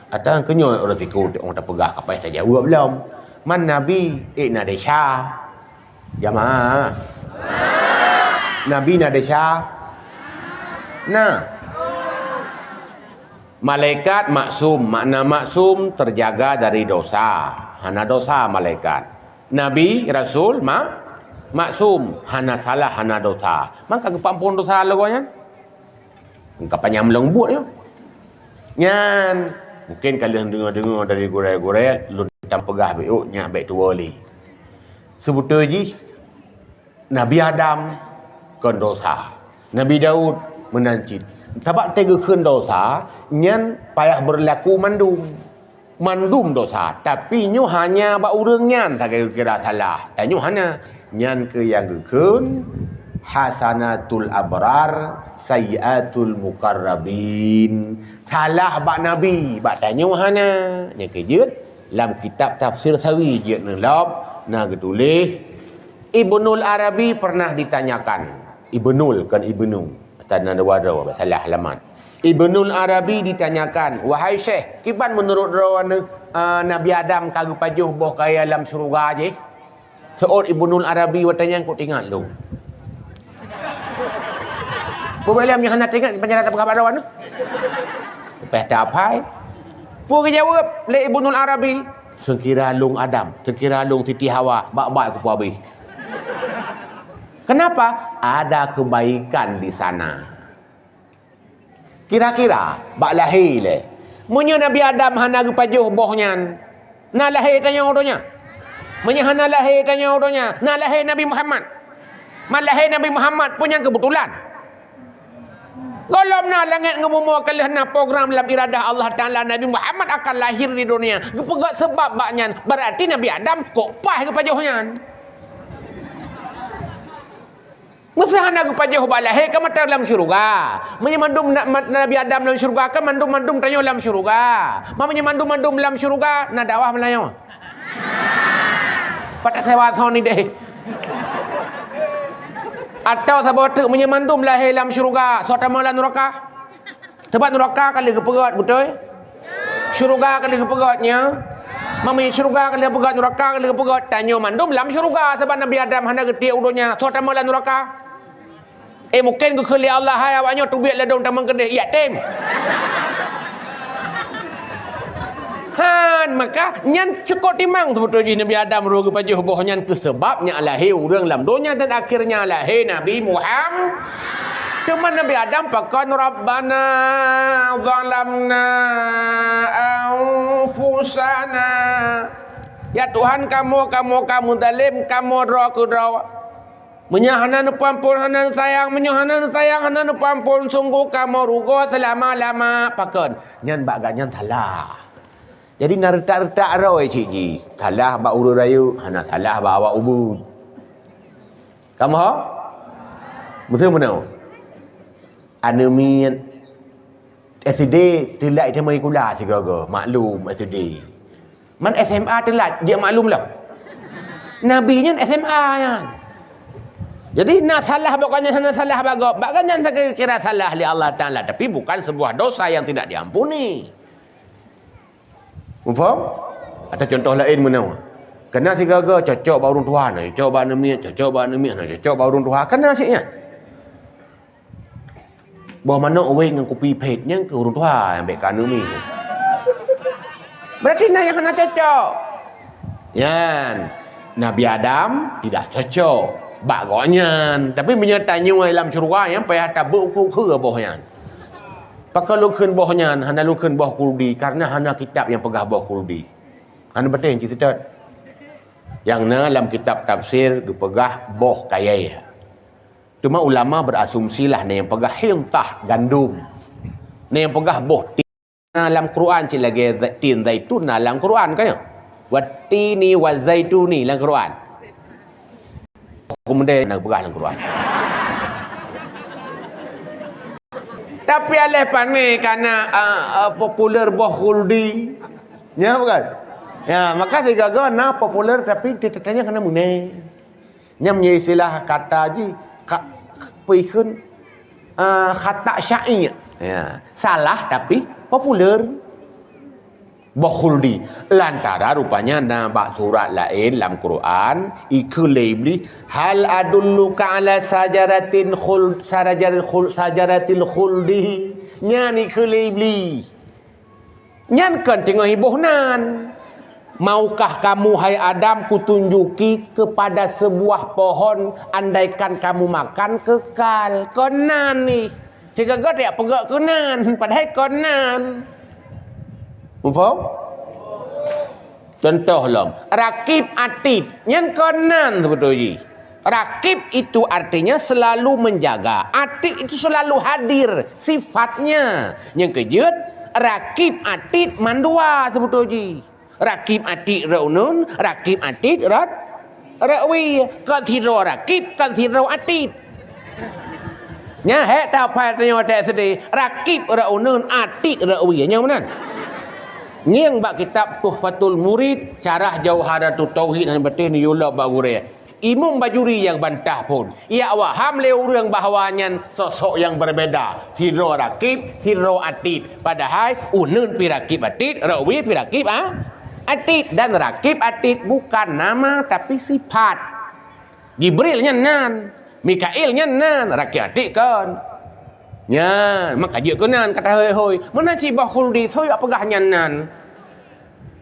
Atawa keu nyoe ureuëng sikôt, ureuëng tapeugah kapai tajaweueb lom. Man nabi, eh, na desya. Jamaah. Nabi na desya? Na. Malaikat maksum, makna maksum terjaga dari dosa. Hana dosa malaikat. Nabi, rasul, ma-, maksum, hana salah, hana dosa. Maka geupeuamphon dosa lé gobnyan. Ka panyang lôn buet nyoe. Nyan, mungken ka lheueh deungoe-deungoe dari gurée-gurée, lôn tam peugah bék nyak bék tuwoe lé. Seubeutôi jih, Nabi Adam kon dosa. Nabi Daud meunan cit. Sabab teugeukheun dosa, nyan payah beurlaku mandum. Mandum dosa, tapi nyoe hanya bak ureuëng nyan sagai geukira salah. Tanyoe hana. Nyan keuh nyang geukheun, "Hasanatul abrar, sayyiatul muqarrabin." Salah bak nabi, bak tanyoe hana. Nyang keujeuet, lam kitab Tafsir Sawi jeuet neulop, na geutuléh, Ibnul Arabi pernah ditanyakan. Ibnul, kon Ibnu. Tanda dua droe, salah alamat. Ibnul Arabi ditanyakan, "Wahai Syekh, kiban meunurot droeneuh, eh, Nabi Adam ka geupajoh boh kayée lam syeuruga jih?" Seuôt Ibnul Arabi watée nyan, "Kok teuingat lôn." Peue lom nyang hana teuingat, kiban cara tapeugah bak droeneuh? Leupah taphai. Peue geujaweueb lé Ibnul Arabi? "Seukira lôn Adam, seukira lôn Siti Hawa, bak-bak kupeue habéh." Kenapa? Ada kebaikan di sana. Kira-kira bak lahé lé. Meunyoe Nabi Adam hana geupajoh boh nyan, na lahé tanyoe donya? Meunyoe hana lahé tanyoe donya, na lahé Nabi Muhammad. Man lahé Nabi Muhammad pun nyang keubeutulan. Gohlom na langét ngon bumoe ka lheueh na program lam iradah Allah Taala Nabi Muhammad akan lahir di dunia. Geupeugah seubab bak nyan, berarti Nabi Adam kok paih geupajoh nyan. Meuseuha na geupajoh bak lahé ka mata lam syeuruga. Meunyoe mandum na-, ma-, Nabi Adam lam syeuruga, kan mandum-mandum tanyoe lam syeuruga. Ma meunyoe mandum-mandum lam syeuruga, na dakwah Meulayu. Pat tasewa soe ni deh. Atawa saboh teuk meunyoe mandum lahé lam syeuruga, soe tamong lam nuraka? Sabab nuraka ka lheueh geupeugöt, beutôi? Syeuruga ka lheueh geupeugöt, nya? Ma meunyoe syeuruga ka lheueh geupeugöt, nuraka ka lheueh geupeugöt, tanyoe mandum lam syeuruga, sabab Nabi Adam hana geutiek u donya, soe tamong lam nuraka? Eh, mungken geukheun lé Allah, "Hai awak nyoe teubiet ladôm tamong keudeh, iyak tem." Han, maka nyan cukôp timang seubeutôi jih Nabi Adam roh geupajoh boh nyan keu seubab nyak lahé ureuëng lam donya dan akhirnya lahé Nabi Muham-, Teuma Nabi Adam pakon, "Rabbana zalamna anfusana." Ya Tuhan kamoe, kamoe ka meuzalem kamoe droe keudroe. Meunyoe hana neupeuampôn, hana neusayang, meunyoe hana neusayang, hana neupeuampôn, sunggoh kamoe rugoe seulama-lama. Pakon? Nyan bak gobnyan salah. Jadi na reutak-reutak roe cit jih. Salah bak ureuëng rayeuk, hana salah bak awak ubit. Kamoe ho? Miseu meunoe. Aneuk miet S D teulat teuma sikula sigoe-goe, maklum S D. Man S M A teulat, jeuet maklum lom. Nabi nyan S M A nyan. Jadi na salah bak gobnyan, hana salah bak gob. Bak gobnyan kira salah lé Allah Taala, tapi bukan sebuah dosa yang tidak diampuni. Muphom? Atau contoh laén meunoe. Kana sigoe-goe cocok bak ureuëng tuha, na cocok bak aneuk miet, cocok bak aneuk miet, na cocok bak ureuëng tuha. Kana cit nyan. Boh manok wék ngon kupi phét nyan keu ureuëng tuha nyang bék ka aneuk miet. Berarti na nyang hana cocok. Nyan, Nabi Adam tidak cocok bak gobnyan. Tapi meunyoe tanyoe lam syeuruga nyan payah tabeuet ukeue-ukeue boh nyan. Pakon lôn kheun boh nyan, hana lôn kheun boh khuldi, karena hana kitab nyang peugah boh khuldi. Hana beutôi cit seutôt. Nyang na lam kitab tafsir geupeugah boh kayée. Teuma ulama berasumsilah na nyang peugah hintah gandum. Na nyang peugah boh tin. Na lam Quran cit lagée za-, tin zaitun na lam Quran kan? Wattini wazaituni lam Quran. Kemudian na peugah lam Quran. Tapi aléh pané kana, ah, ah, populer boh khuldi. Ya bukan? Ya, maka sigoe-goe na populer tapi teutatanya kana meuné. Nyan meunyoe istilah kata jih, ka, peue kheun, ah, khata' syai'. Ya, salah tapi populer. Boh khuldi. Lantaran rupanya na bak surat laén lam Quran, ikheun lé Iblih, "Hal adulluka ala sajaratin khul-, sajaratil khul-, sajaratil khuldi." Nyan ikheun lé Iblih. Nyan kon teungoh iboh nan. "Maukah kamu, hai Adam, kutunjuki kepada sebuah pohon, andaikan kamu makan, kekal?" Kon nan nih. Sigoe-goe tajak peugah keu nan, padahai kon nan. Muphom? Contoh lom, Rakib Atid, nyan kon nan seubeutôi jih. Rakib itu artinya selalu menjaga, Atid itu selalu hadir sifatnya. Nyang keujeuet, Rakib Atid mandua seubeutôi jih. Rakib Atid rot uneun, Rakib Atid rot, rot wie. Kon sidroe Rakib, kon sidroe Atid. Nyan hék taphai tanyoe teuh S D, Rakib rot uneun, Atid rot wie. Nyan meunan. Ngieng bak kitab Tuhfatul Murid, syarah Jauharatut Tauhid, hana beutôi neuyue lom bak gurée. Imam Bajuri nyang bantah phon. Ijak waham lé ureuëng bahwa nyan sosok nyang berbeda. Sidroe Rakib, sidroe Atid. Padahai uneun pi Rakib Atid, rot wie pi Rakib, ah, Atid. Dan Rakib Atid bukan nama, tapi sifat. Jibril nyan nan, Mikail nyan nan, Rakib Atid kon. Nyan, maka jeuet keu nan kata hôi-hôi. Meunan cit boh khuldi, soe jak peugah nyan nan.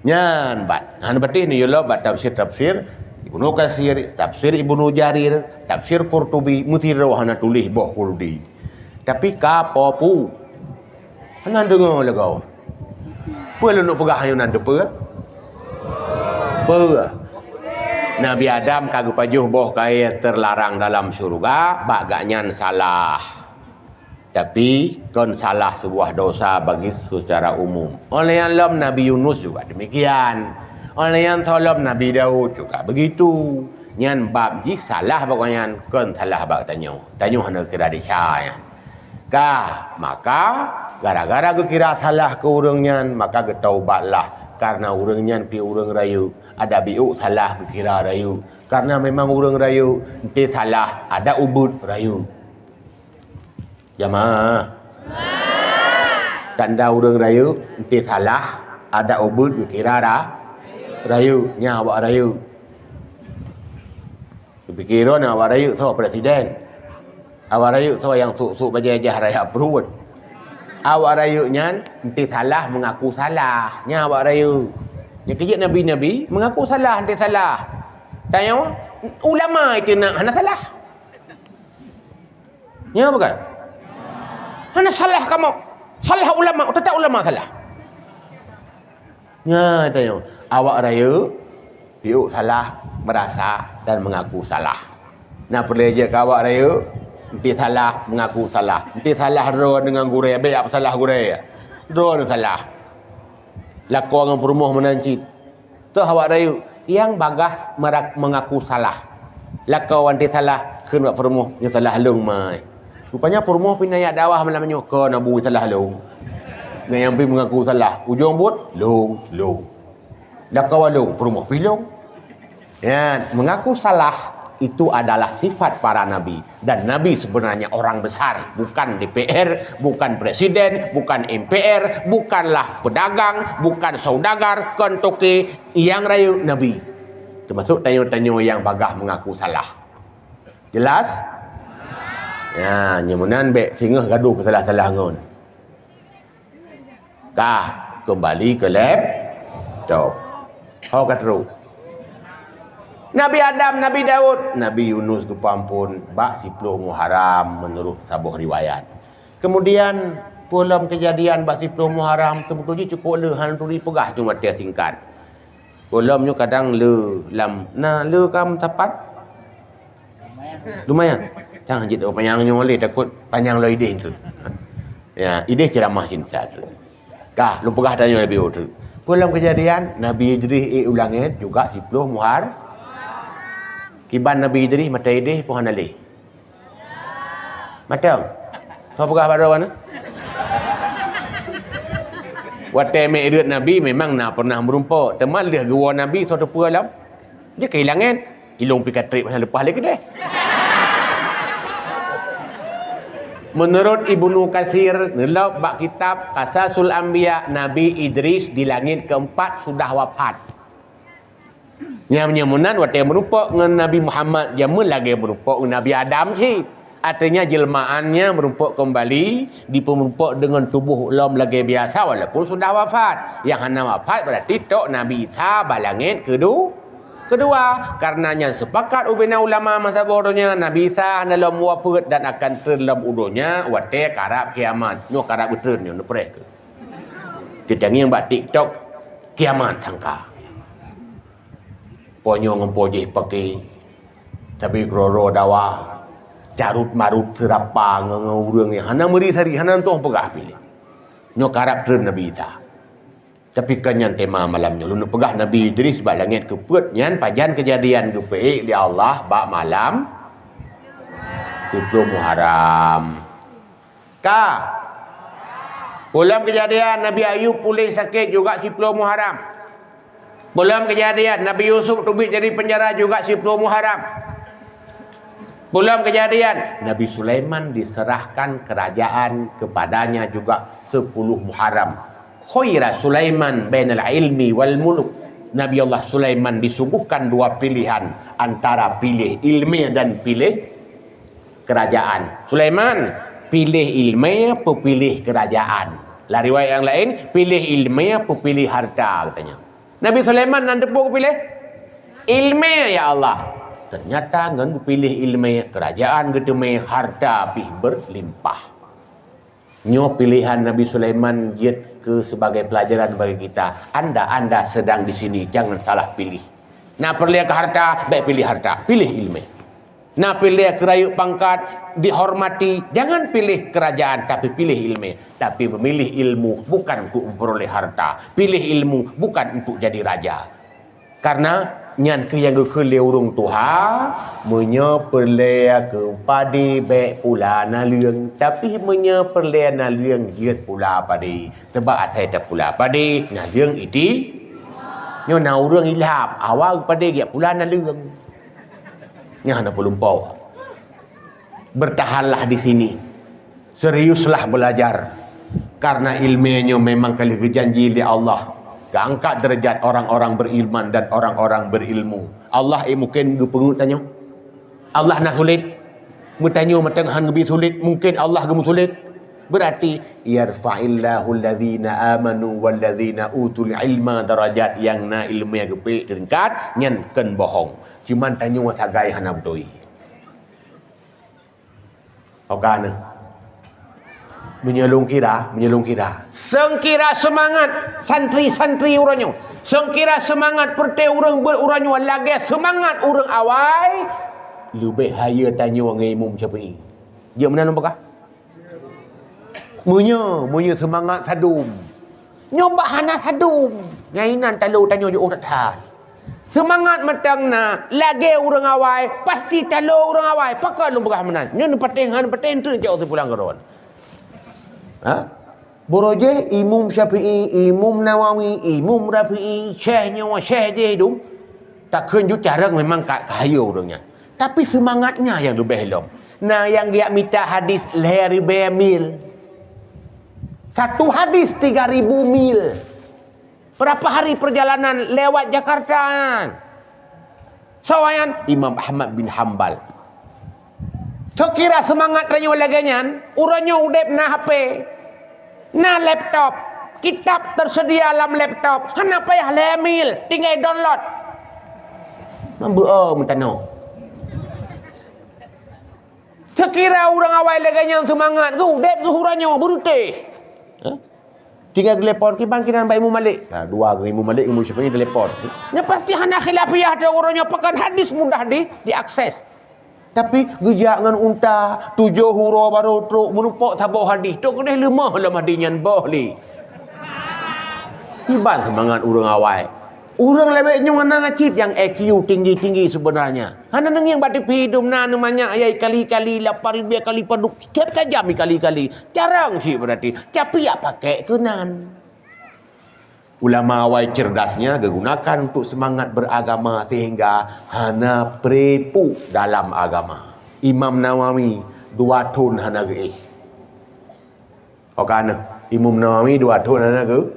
Nyan bat. Hana beutôi neuyue lom bak tafsir-tafsir Ibnu Katsir, tafsir Ibnu Jarir, tafsir Qurtubi, meusidroe hana tuléh boh khuldi. Tapi ka popu. Hana deungoe lagée. Peue lôn peugah ayeunan teupeue? Peue? Nabi Adam ka geupajoh boh kayée teularang dalam syeuruga, bak gobnyan salah. Tapi, kon salah sebuah dosa bagi secara umum. Óh lheueh nyan lom Nabi Yunus juga demikian. Óh lheueh nyan lom Nabi Daud juga begitu. Nyan bab jih salah bak gobnyan, kon salah bak tanyoe. Tanyoe hana kira desya nyan. Ka, maka gara-gara geukira salah keu ureuëng nyan, maka geutaubatlah. Karena ureuëng nyan pi ureuëng rayeuk, adak biôk salah geukira rayeuk. Karena memang ureuëng rayeuk, enté salah, adak ubit rayeuk. Jamaah. Tanda ureuëng rayeuk, enté salah, adak ubit geukira ra-, rayeuk, nyan awak rayeuk. Geupike droeneuh awak rayeuk soe presiden. Awak rayeuk soe nyang sôk-sôk bajèe jah raya pruet. Awak rayeuk nyan enti salah mengaku salah. Nyan awak rayeuk. Nyang keu jeuet nabi-nabi mengaku salah enti salah. Tanyoe ulama itu nak hana salah. Nyan bukan? Hana salah kamoe. Salah ulama, tetap ulama salah. Nyan tanyoe, awak rayeuk piôh salah, merasa dan mengaku salah. Na peureulèe jeuet keu awak rayeuk, enti salah mengaku salah. Enti salah droe deungon gurèe, bèk jak peusalah gurèe. Droe salah. Lakoe ngon peurumoh meunan cit. Toh awak rayeuk nyang bagaih merak-, mengaku salah. Lakoe wan salah kheun bak peurumoh, "Nyoe salah lôn, mai." Rupanya peurumoh pih na jak dakwah malam nyoe, "Kon Abu, salah lôn." Ngon nyang pih mengaku salah, ujong buet, "Lôn, lôn." Lakoe lôn, peurumoh pih lôn. Ya, mengaku salah itu adalah sifat para nabi. Dan nabi sebenarnya orang besar, bukan D P R, bukan presiden, bukan M P R, bukanlah pedagang, bukan saudagar, kon toke, nyang rayeuk nabi. Termasuk tanyoe-tanyoe nyang bagaih mengaku salah. Jelas? Ya, nyoe meunan bèk singoh gadoh peusalah-salah ngon. Ka, keumbali keu laptop. Ho ka trok. Nabi Adam, Nabi Daud, Nabi Yunus geupeuamphon bak siploh Muharram meunurot saboh riwayat. Kemudian, peue lom keujadian bak siploh Muharram, seubeutôi jih cukôp le, hana turi peugah cuma watèe singkat. Peue lom nyoe kadang le lam, na le kam sapat? Lumayan. Jangan jeuet panyang nyoe lé, takot panyang lom idéh tu. Ya, idéh ceramah cinta tu. Ka, lôn peugah tanyoe Nabi Hud. Peue lom keujadian, Nabi Idris ék u langét juga siploh Muhar. Kiban Nabi Idris mata idéh peue hana lé? Mantong. Soe peugah baroe nyoe? Watèe Mi'raj Nabi memang na pernah meurumpok, teuma lheueh geuwoe Nabi soe teupeue lom? Jeuet keu i langét. Ilôn pih ka trép hana leupah lé keudéh. Meunurot Ibnu Katsir, neulok bak kitab Qasasul Anbiya, Nabi Idris di langét keumpat sudah wafat. Nyang meunyoe meunan watèe meurumpok ngon Nabi Muhammad, jameun lagèe meurumpok ngon Nabi Adam cit. Artinya, jeuleumaan nyan meurumpok keumbali, dipeumeurumpok deungon tuboh lom lagèe biasa walaupun sudah wafat. Nyang hana wafat berarti tok Nabi Isa bak langét keudu-, keudua. Karena nyan sepakat ubena ulama masa boh donya, Nabi Isa hana lom wafeuet dan akan treun lom u donya watèe karab kiamat. Nyoe karab geutreun nyoe, neupreh keuh. Teutangieng bak TikTok, kiamat sangka. Po nyoe ngon po jih paké, tapi keudroe-droe dawa, carôt marôt seurapa ngon, ngon ureueng nyang hana meuri sari, hana tueng peugah piléh. Nyoe karab treun Nabi Isa. Tapi kon nyan tema malam nyoe. Lôn peugah Nabi Idris bak langét keupeuet nyan pajan keujadian geupeuék lé Allah bak malam siploh Muharram. Ka. Peue lom keujadian Nabi Ayub puléh sakét juga siploh Muharram. Peue lom keujadian Nabi Yusuf teubiet dari penjara juga siploh Muharram. Peue lom keujadian Nabi Sulaiman diserahkan kerajaan kepadanya juga sepuluh Muharram. Khuyyira Sulaiman bainal ilmi wal muluk. Nabi Allah Sulaiman disuguhkan dua pilihan antara piléh ilmu dan piléh kerajaan. Sulaiman, piléh ilmu, peupiléh kerajaan. Lam riwayat nyang laén, piléh ilmu, peupiléh harta, katanya. Nabi Sulaiman nan teupeu geupiléh? Ilmu, ya Allah. Ternyata ngon geupiléh ilmu, kerajaan geuteumé, harta pih berlimpah. Nyoe piléhan Nabi Sulaiman jeuet keu sebagai pelajaran bagi kita. Anda-anda sedang di sini, jangan salah pilih. Na peureulèe keu harta, bèk piléh harta, piléh ilmu. Na peureulèe keu rayeuk pangkat, dihormati, jangan pilih kerajaan, tapi pilih ilmu. Tapi memilih ilmu bukan untuk memperoleh harta. Pilih ilmu bukan untuk jadi raja. Karena nyan keuh nyang geukheun lé ureueng tuha, meunyoe peureulèe keu padé bèk pula naleueng, tapi meunyoe peureulèe naleueng jeuet pula padé. Sabab asai tapula padé, naleueng iti. Nyoe na ureueng ilhab, awai padé jeuet pula naleueng. Nyan hana peulumpoe. Bertahanlah di sini. Seriuslah belajar. Karena ilmu nyoe memang ka lheueh geujanji lé Allah, geuangkat derajat orang-orang beriman dan orang-orang berilmu. Allah, eh, mungkin geupeungeut tanyoe. Allah na sulet. Meutanyoe mantong han geubi sulet, mungken Allah geumeusulet. Beurati, "Yarfa'illahu allazina amanu wallazina utul ilma darajat," nyang na ileumèe geupeuék teungkat, nyan kon bohong. Cuman tanyoe sagai hana beutôi. Oke, nah. Meunyoe lôn kira, meunyoe lôn kira, seungkira seumangat santri-santri uroe nyoe, seungkira seumangat peureté ureuëng beuet uroe nyoe lagèe seumangat ureuëng awai, leubeh hayeue tanyoe ngon Imam Syafi'i. Jeuet meunan lôn peugah? Meunyoe, meunyoe seumangat sadum. Nyoe bah hana sadum. Nyang inan talo tanyoe jiôh that-that. Seumangat mantong na, lagèe ureuëng awai, pasti talo ureuëng awai. Pakon lôn peugah meunan? Nyoe neupatéh, neupatéh treuk jak u simpulan keudroe. Ha? Boro jih Imam Syafi'i, Imam Nawawi, Imam Rafi'i, syekh nyoe, syekh jih dum. Takheun ju carông memang ka, ka hayeue ureuëng nyan. Tapi seumangatnya nyang leubeh lom. Na nyang geujak mita hadis lhèe ribèe mil. Satu hadis tiga ribu mil. Berapa hari perjalanan lewat Jakarta nyan? Soe nyan? Imam Ahmad bin Hambal. Seukira seumangat tanyoe lagèe nyan, uroe nyoe udeb na H P, na laptop, kitab tersedia lam laptop, hana payah lhèe mil, tinggai download. Mambeuo meutanoe. Seukira ureuëng awai lagèe nyan seumangat geuh, udeb geuh uroe nyoe, beureuteh. Hah? Tinggai geutelepon, "Kiban keunan bak Imam Malik?" Nah, dua geuh Imam Malik, Imam Syafi'i telepon. Nyan pasti hana khilafiyah teuh uroe nyoe, pakon hadis mudah di, diakses. Tapi geujak ngon unta, tujoh uroe barô trok, meurumpok saboh hadis. Trok keudeh leumah lam hadis nyan boh lé. Kiban seumangat ureuëng awai. Ureuëng lawét nyoe na cit nyang I Q tinggi-tinggi sebenarnya. Hana neungieng bak T V dum na neumanyak ayai kali-kali, lapan ribèe kali padub, setiap sajam ikali-kali. Carông cit beurati, tapi jak pakèk keunan. Ulama awai cerdasnya gegunakan untuk semangat beragama sehingga hana prepu dalam agama. Imam Nawawi dua thon hana geuéh. Oke, nah, Imam Nawawi dua thon hana geu-,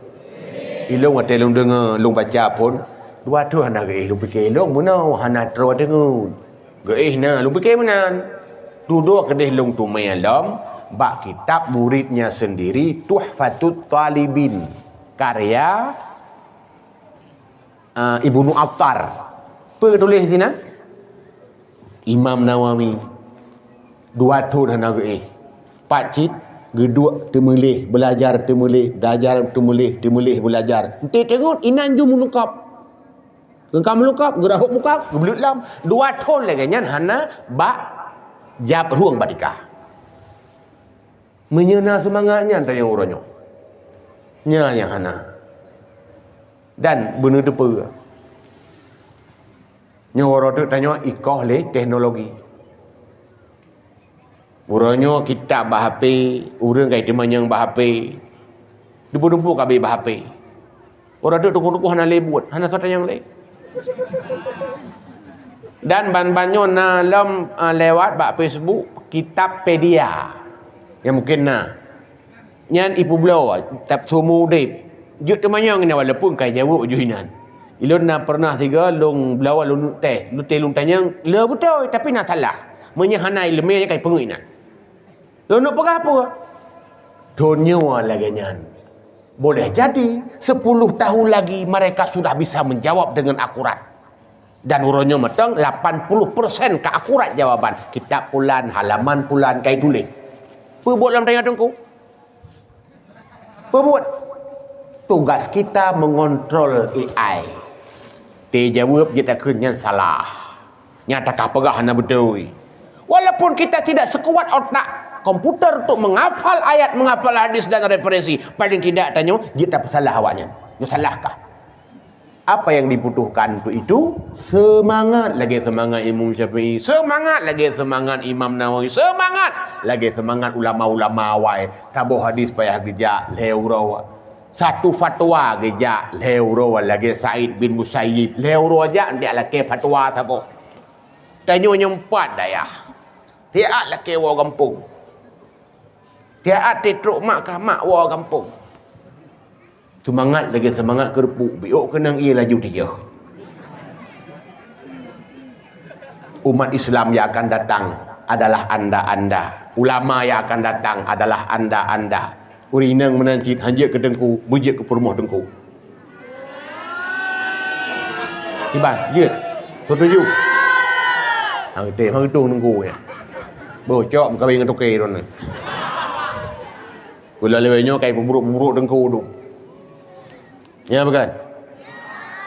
ilôn watèe lôn deungoe, lôn baca phon, dua thon hana geuéh, lôn pike ilôn meunoe hana troh deungoe. Geuéh na, lôn pike meunan. Dudoe keudeh lôn teumé lom bak kitab muridnya sendiri, Tuhfatut Talibin, karya ah, Ibnu Attar. Peue geutuléh sinan? Imam Nawawi dua thon hana geuéh. Pat cit geuduek teumuléh, beulajar teumuléh, beulajar teumuléh, teumuléh beulajar. Enteuk teungeut inan ju meulungkab. Geungka meulungkab, geurahôk muka, geubleut lam. Dua thon lagèe nyan hana bak jab rueng bak tika. Meunyoe na seumangat nyan tanyoe uroe nyoe. Nyan nyang hana. Dan beuneuteupeu. Nyoe uroe teuk tanyoe ikoh lé teknologi. Uroe nyoe kitab bak H P, ureuëng ka jiteumanyong bak H P. Dubu-dubu ka abéh bak H P. Uroe teuk teungku-teungku hana lé buet, hana soe tanyong lé. Dan ban-ban nyoe na lom, eh, lewat bak Facebook, Kitabpedia. Nyang mungken na. Nyan ipeubloe, tab sumu udeb. Jeuet teumanyong inan walaupun ka jaweueb ju inan. Ilôn na peureunah sigoe lôn bloe lôn teh, lôn teh lôn tanyong, le beutôi, tapi na salah. Meunyoe hana ileumèe ka ipeungeut inan. Lôn peugah peue? Thon nyoe lagèe nyan. Boleh jadi, sepuluh tahun lagi mereka sudah bisa menjawab dengan akurat. Dan uroe nyoe mantong lapan puluh persen ka akurat jawaban. Kitab pulan, halaman pulan ka ituléh. Peue buet lom tanyoe teungku? Peue buet? Tugas kita mengontrol A I. Teuh jaweueb jeuet takheun nyan salah. Nyang takah peugah hana beutôi. Walaupun kita tidak sekuat otak komputer untuk menghafal ayat, menghafal hadis dan referensi, paling tidak tanyoe jeuet tapeusalah awaknyan. Nyoe salahkah? Apa yang dibutuhkan untuk itu? Semangat lagèe semangat Imam Syafi'i, semangat lagèe semangat Imam Nawawi, semangat lagèe semangat ulama-ulama awai. Saboh hadis payah geujak lhèe uroe. Satu fatwa geujak lhèe uroe lagèe Said bin Musayyib, lhèe uroe jak ndak lakèe fatwa saboh. Tanyoe nyoe pat dayah. Siat lakèe woe gampông. Siat trok mak kah mak woe gampông. Seumangat lagèe seumangat keureupuk, biôk keunong ié laju tijôh. Umat Islam yang akan datang adalah anda-anda. Ulama yang akan datang adalah anda-anda. Ureueng inong meunan cit hanjeuet keu teungku, beujeuet keu peurumoh teungku. Iban, jeuet. Setuju? Hang teuh, hang teuh teungku nyan. Bro, cok meukawen ngon toke droeneuh. Pula lewat nyoe kai peubrok-peubrok teungku tu. Ya bukan?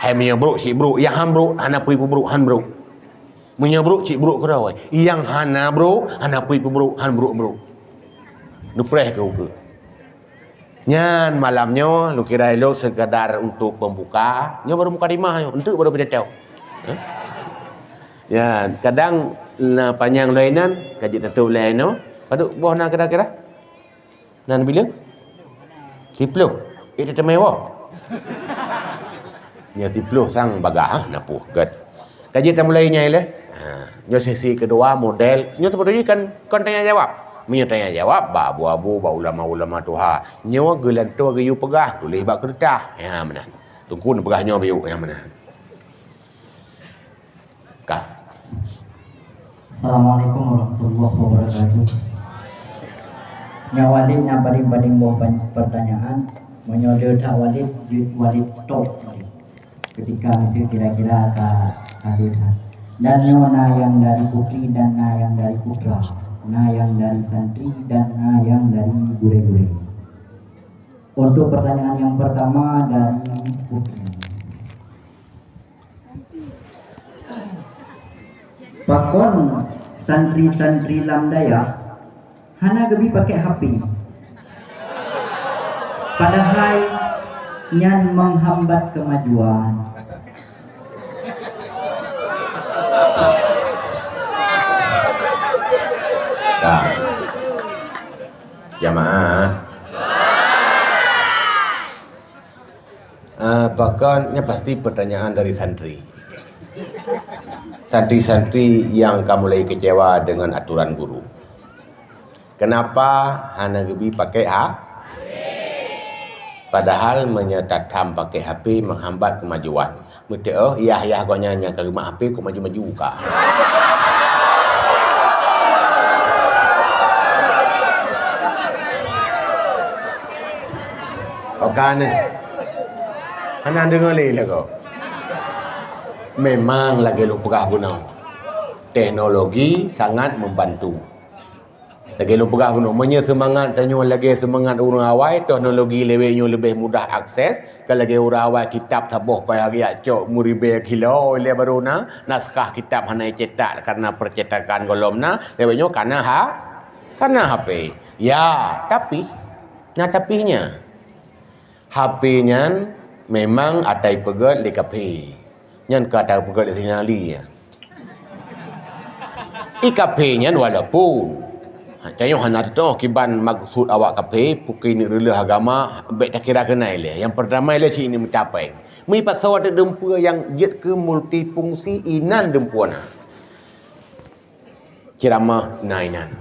Hai meunyoe brok cit brok, nyang han brok hana peue peubrok, han brok. Meunyoe brok cit brok keudroe, nyang hana brok hana peue peubrok, han brok-brok. Neupreh keu ukeue. Nyan malam nyoe lôn kira ilôn sekadar untuk pembuka. Nyoe baru mukadimah nyoe, enteuk baru pidato. Eh? Ya, kadang na panyang lom inan, ka jeuet tatôp lé inoe. Padub boh na kira-kira? Nan bileung? Siploh. Eh, teumé woe. Nyoe siploh sang bagah, ah, na poh gét. Ka jeuet tamulai nyai lé. Ha, nyoe sesi kedua model. Nyoe sebenarnya kan kon tanya jawab. Meunyoe tanya jawab bak abu-abu, bak ulama-ulama tuha. Nyoe geulantoe geuyue peugah, tuléh bak keureutah. Ya, meunan. Teungku neupeugah nyoe bayeuk, ya, meunan. Ka. Assalamualaikum warahmatullahi wabarakatuh. Nyoe Walid na padum-padum boh pan-, pertanyaan. Meunyoe le that Walid, jeuet Walid stop Walid. Ketika miseue kira-kira ka, ka le that. Dan nyoe na nyang dari putri dan na nyang dari putra. Na nyang dari santri dan na nyang dari gurée-gurée. Untuk pertanyaan yang pertama dari putri. Pakon santri-santri lam dayah hana geubi pakai H P, padahai nyan menghambat kemajuan? Dah. Jamaah. Ah, pakon, nyan pasti pertanyaan dari santri. Santri-santri yang ka mulai kecewa dengan aturan guru. Kenapa hana geubi pakai ha? Padahal meunyoe tatham pakai H P menghambat kemajuan. Meuteuoh, yah-yah gobnyan nyang ka geumat H P kok maju-maju ka. Oke neh. Hana deungoe lé lagoe. Memang lagèe lôn peugah bunoe, teknologi sangat membantu. Lagèe lôn peugah bunoe, meunyoe seumangat tanyoe lagèe seumangat ureueng awai, teknologi lawét nyoe leubeh mudah akses. Ka lagèe ureueng awai kitab saboh payah geujak cok meuribèe kilo ilèe barô na, naskah kitab hana jicetak karena percetakan gohlom na, lawét nyoe kana ha, kana H P. Ya, tapi, na tapi nya. H P nyan memang ata ipeugèt lé kafé. Nyan ka ata ipeugèt lé Saidina Ali nyan. I kafé nyan walaupun, ha, tanyoe hana teutoh kiban maksud awak kafé, pukon neureuleuh agama, bèk takira keunan ilèe. Nyang peurtama ilèe cit ineuk meucapai. Meuipat soe teuk dumpeue nyang jeuet keu multifungsi inan dumpeue na. Ceuramah na inan.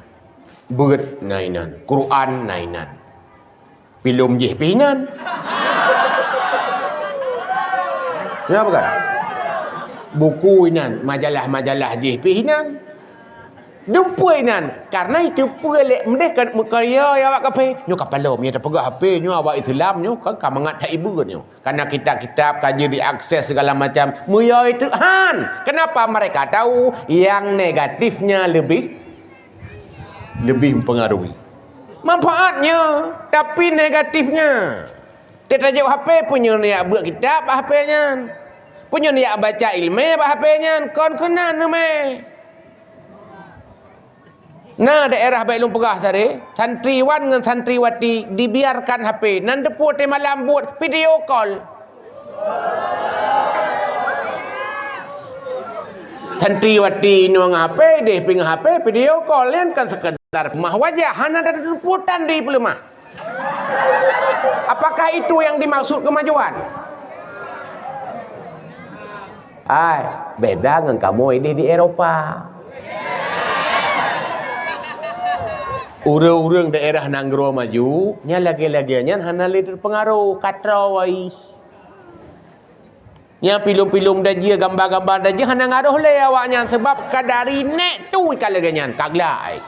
Beuet na inan. Quran na inan. Filem jih pih inan. Ya bukan? Buku inan, majalah-majalah jih pih inan. Dumpeue inan, karena itu peue lé meudeh ka meukarya ya awak kafé. Nyoe ka palom, ya tapeugah H P nyoe awak Islam nyoe kan ka mangat that ibeut nyoe. Karena kitab-kitab ka jeuet diakses segala macam. Meunyoe itu han, kenapa mereka tahu yang negatifnya lebih, lebih mempengaruhi? Manfaatnya, tapi negatifnya. Tiep tajok H P, peue nyoe neujak beuet kitab bak H P nyan. Peue nyoe neujak baca ileumèe bak H P nyan, kon keunan neumè. Na daerah bèk lôn peugah sabe, santriwan ngon santriwati dibiarkan H P, nan teupeue watèe malam buet video call. Santriwati nyoe ngon H P, idéh pih ngon H P, video call, nyan kan sekedar peumah wajah, hana tateupeue tan di peuleumah. Apakah itu yang dimaksud kemajuan? Hai, beda ngon kamoe idéh di Eropa. Ureueng-ureueng daerah nanggroe maju, nyan lagèe-lagèe nyan hana lé teupeungaruh, ka troe. Nyang filem-filem dajih, gamba-gamba dajih hana ngaroh lé awaknyan, sabab ka dari nèk tu ka lagèe nyan, ka glak ai.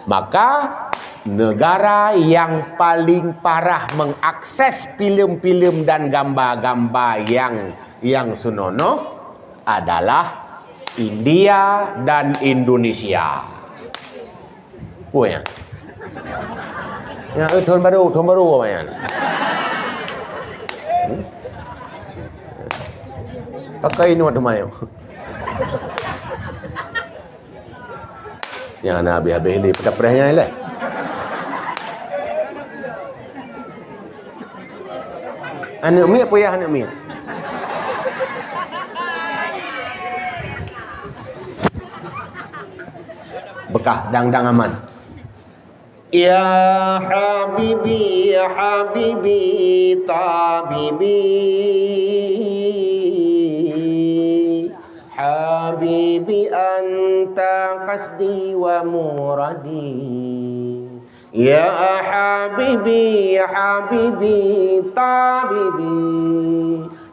Maka, negara yang paling parah mengakses filem-filem dan gamba-gamba yang, yang senonoh adalah India dan Indonesia. Peue nyan? Nyan, eh, thôn barô, thôn barô apa nyan? Hmm? Pakai ingat teuma nyoe. Nyan na habéh-habéh lé, peudah preh nyan lé. Aneuk miet peue yah aneuk miet? Beukah dang-dang aman. Ya habibi, ya habibi, tabibi. Habibi anta qasdi wa muradi. Ya habibi, ya habibi, tabibi.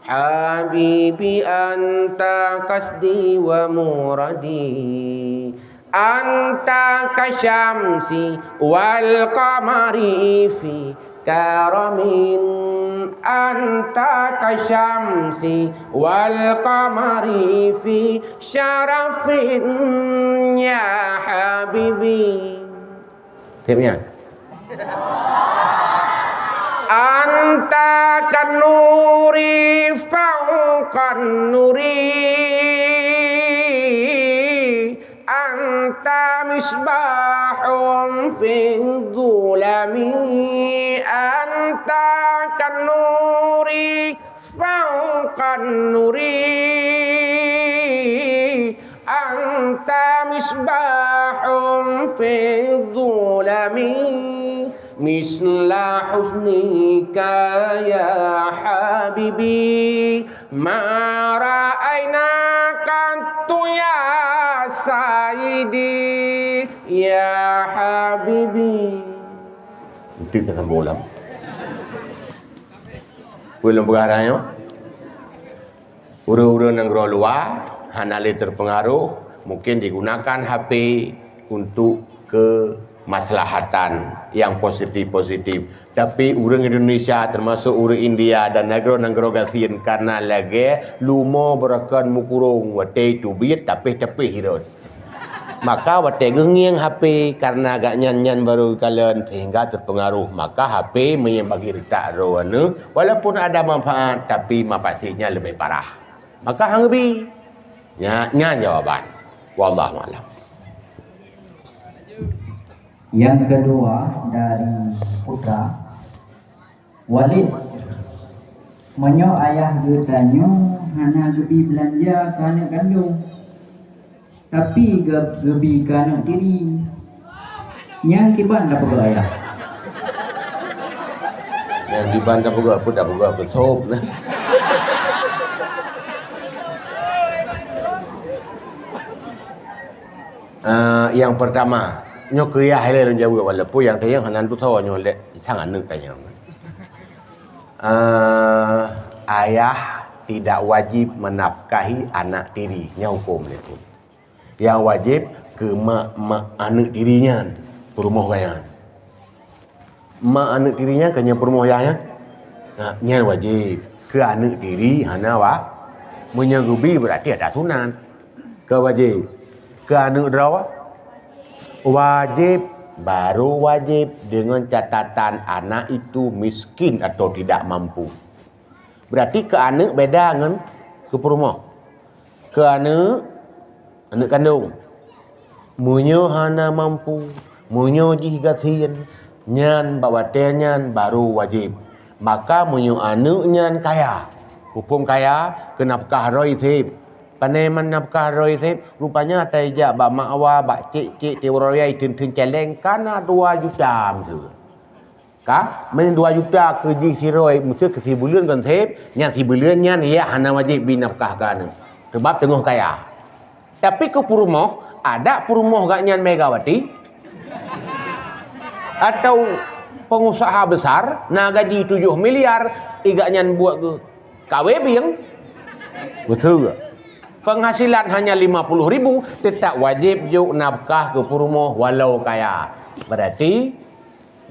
Habibi anta qasdi wa muradi. Anta kasyamsi wal qamari fi karamin. Anta kasyamsi wal qamari fi syarafin, ya habibi. Tép nyan. Anta kanuri fauqan nuri. Anta misbahun fi dhulami. Anta kanuri fauqan nuri. Anta misbahun fi dhulami. Misla husnika ya habibi. Ma ra'aina qattu ya sayyidi, ya habibi. Itu dah sambung ulang. Peue lôn peugah nyoe? Ureuëng-ureuëng nanggroe luwa hana lé teupeungaruh, mungkin digunakan H P untuk kemaslahatan yang positif-positif. Tapi ureuëng Indonesia, termasuk ureuëng India dan nanggroe-nanggroe gasien, karena lagée lumoe beurakan mukurong watée teubiet tapéh-tapéh rot. Maka watée geungieng H P, karena gobnyan nyan baru kalon, sehingga terpengaruh. Maka H P meunyo bagi reutak droeneuh, walaupun ada manfaat, tapi mafasidnya lebih parah. Maka hang bi. Nya, nyan jawaban. Wallahu a'lam. Yang kedua dari Putra, Walid, meunyoe ayah geutanyoe hana geubi beulanja keu aneuk kandong, tapi geu-, geubi keu aneuk tiri, nyan kiban tapeugah ayah? Nyan kiban tapeugah, peue tapeugah, beusôb nah. Ah, nyang pertama, nyoe keu yah ilée lôn jaweueb, walaupun nyang teunyong hana tutoe nyoe lé sang aneuk tanyong. Ah, ayah tidak wajib menafkahi anak tiri, nyoe huköm lé tu. Nyang wajéb keu mak, mak aneuk tiri nyan peurumoh gobnyan. Mak aneuk tiri nyan ka nyan peurumoh yah nyan. Nah, nyan wajéb. Keu aneuk tiri hana wa-, meunyoe geubi beurati ada sunat. Ka wajéb. Keu aneuk droe wajéb, baru wajéb dengan catatan anak itu miskin atau tidak mampu. Beurati keu aneuk beda ngon keu peurumoh. Keu aneuk, aneuk kandong. Meunyoe hana mampu, meunyoe jih gasien, nyan bak watée nyan baru wajéb. Maka meunyoe aneuk nyan kaya, huköm kaya keu nafkah droe seb. Pane man nafkah droe seb, rupanya ata ijak bak mak wa, bak cék-cék tiwroe iteun-teun céléng, kana dua juta miseue. Ka, meunyoe dua juta keu jih sidroe, meuseu keu sibuleuen kon seb, nyan sibuleuen nyan yah hana wajéb bi nafkah keu aneuk, seubab teungoh kaya. Tapi keu peurumoh, adak peurumoh gobnyan Megawati, atau pengusaha besar, na gaji tujoh miliar, i gobnyan buet geu-, Kawé bieng. Beutôi. Penghasilan hanya lima puluh ribu, tetap wajib jok nafkah keu peurumoh walau kaya. Berarti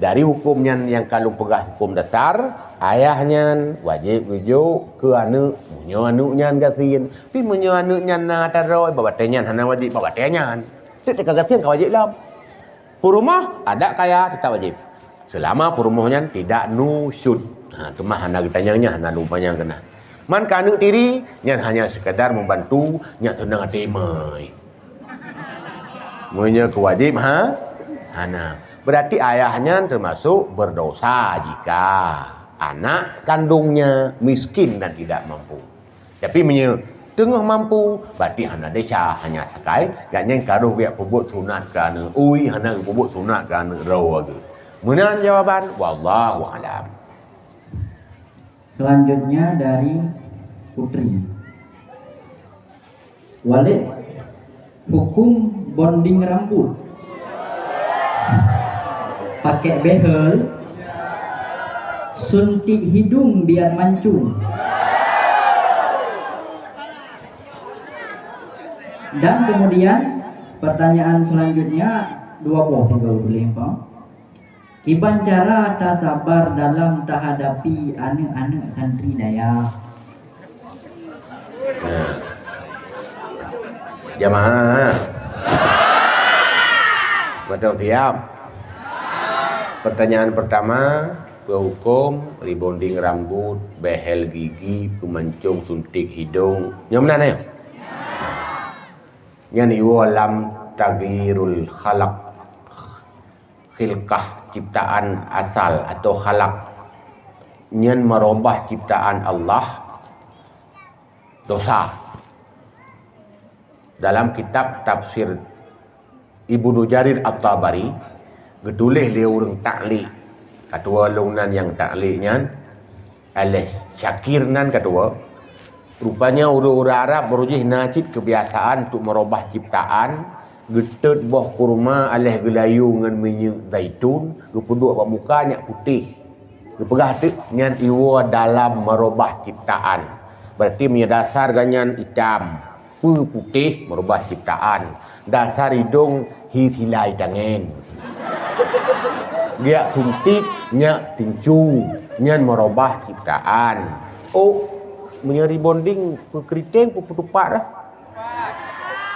dari hukum nyan nyang ka lôn peugah hukum dasar, ayah nyan wajib geujok keu aneuk meunyoe aneuk nyan gasien. Tapi meunyoe aneuk nyan na ata droe, bak watèe nyan hana wajib, bak watèe nyan. Teuk teuka gasien ka wajib lom. Peurumoh adak kaya tetap wajib. Selama peurumoh nyan tidak nusyuz. Ha, teuma hana geutanyong nyan, hana lôn panyang keunan. Man keu aneuk tiri, nyan hanya sekadar membantu, nyak seunang até mai. Meunyoe keu wajib, ha? Hana. Berarti ayah nyan termasuk berdosa jika anak kandungnya miskin dan tidak mampu. Tapi meunyoe teungoh mampu, berarti hana desya, hanya sakai gobnyan ka roh geujak peubuet sunat keu aneuk, ui, hana geupeubuet sunat keu aneuk droe geuh. Meunan jawaban, wallahu alam. Selanjutnya dari Putri. Walid, hukum bonding rambut, pakai behel, suntik hidung biar mancung. Dan kemudian pertanyaan selanjutnya dua boh tinggal boleh, Pak. Kiban cara tasabar dalam tahadapi aneuk-aneuk santri dayah. Nah. Jamaah. Betul siap. Pertanyaan pertama, peuhukum rebonding rambut, behel gigi, peumancong suntik hidung. Nyoe meunan, ya? Nyan iwoe lam taghyirul khalaq. Khilqah, ciptaan asal atau khalaq, nyan meurubah ciptaan Allah, dosa. Dalam kitab tafsir Ibnu Jarir At-Tabari, geutuléh lé ureuëng taklik, ka tuwoe lôn nan nyang taklik nyan, Aléh Syakir nan ka tuwoe. Rupanya ureuëng-ureuëng Arab baroe jih na cit keubiasaan untuk meurubah ciptaan, geutot boh kurma aléh geulayu ngon minyeuk zaitun, geupeuduek bak muka nyak putéh. Geupeugah teuk nyan iwoe dalam meurubah ciptaan. Berarti meunyoe dasar gobnyan itam, peue putéh meurubah ciptaan. Dasar idong hi silai tangen. Geujak suntik nyak tincu, nyan meurubah ciptaan. Oh, meunyoe rebonding peukriting, peu-, peutupat dah.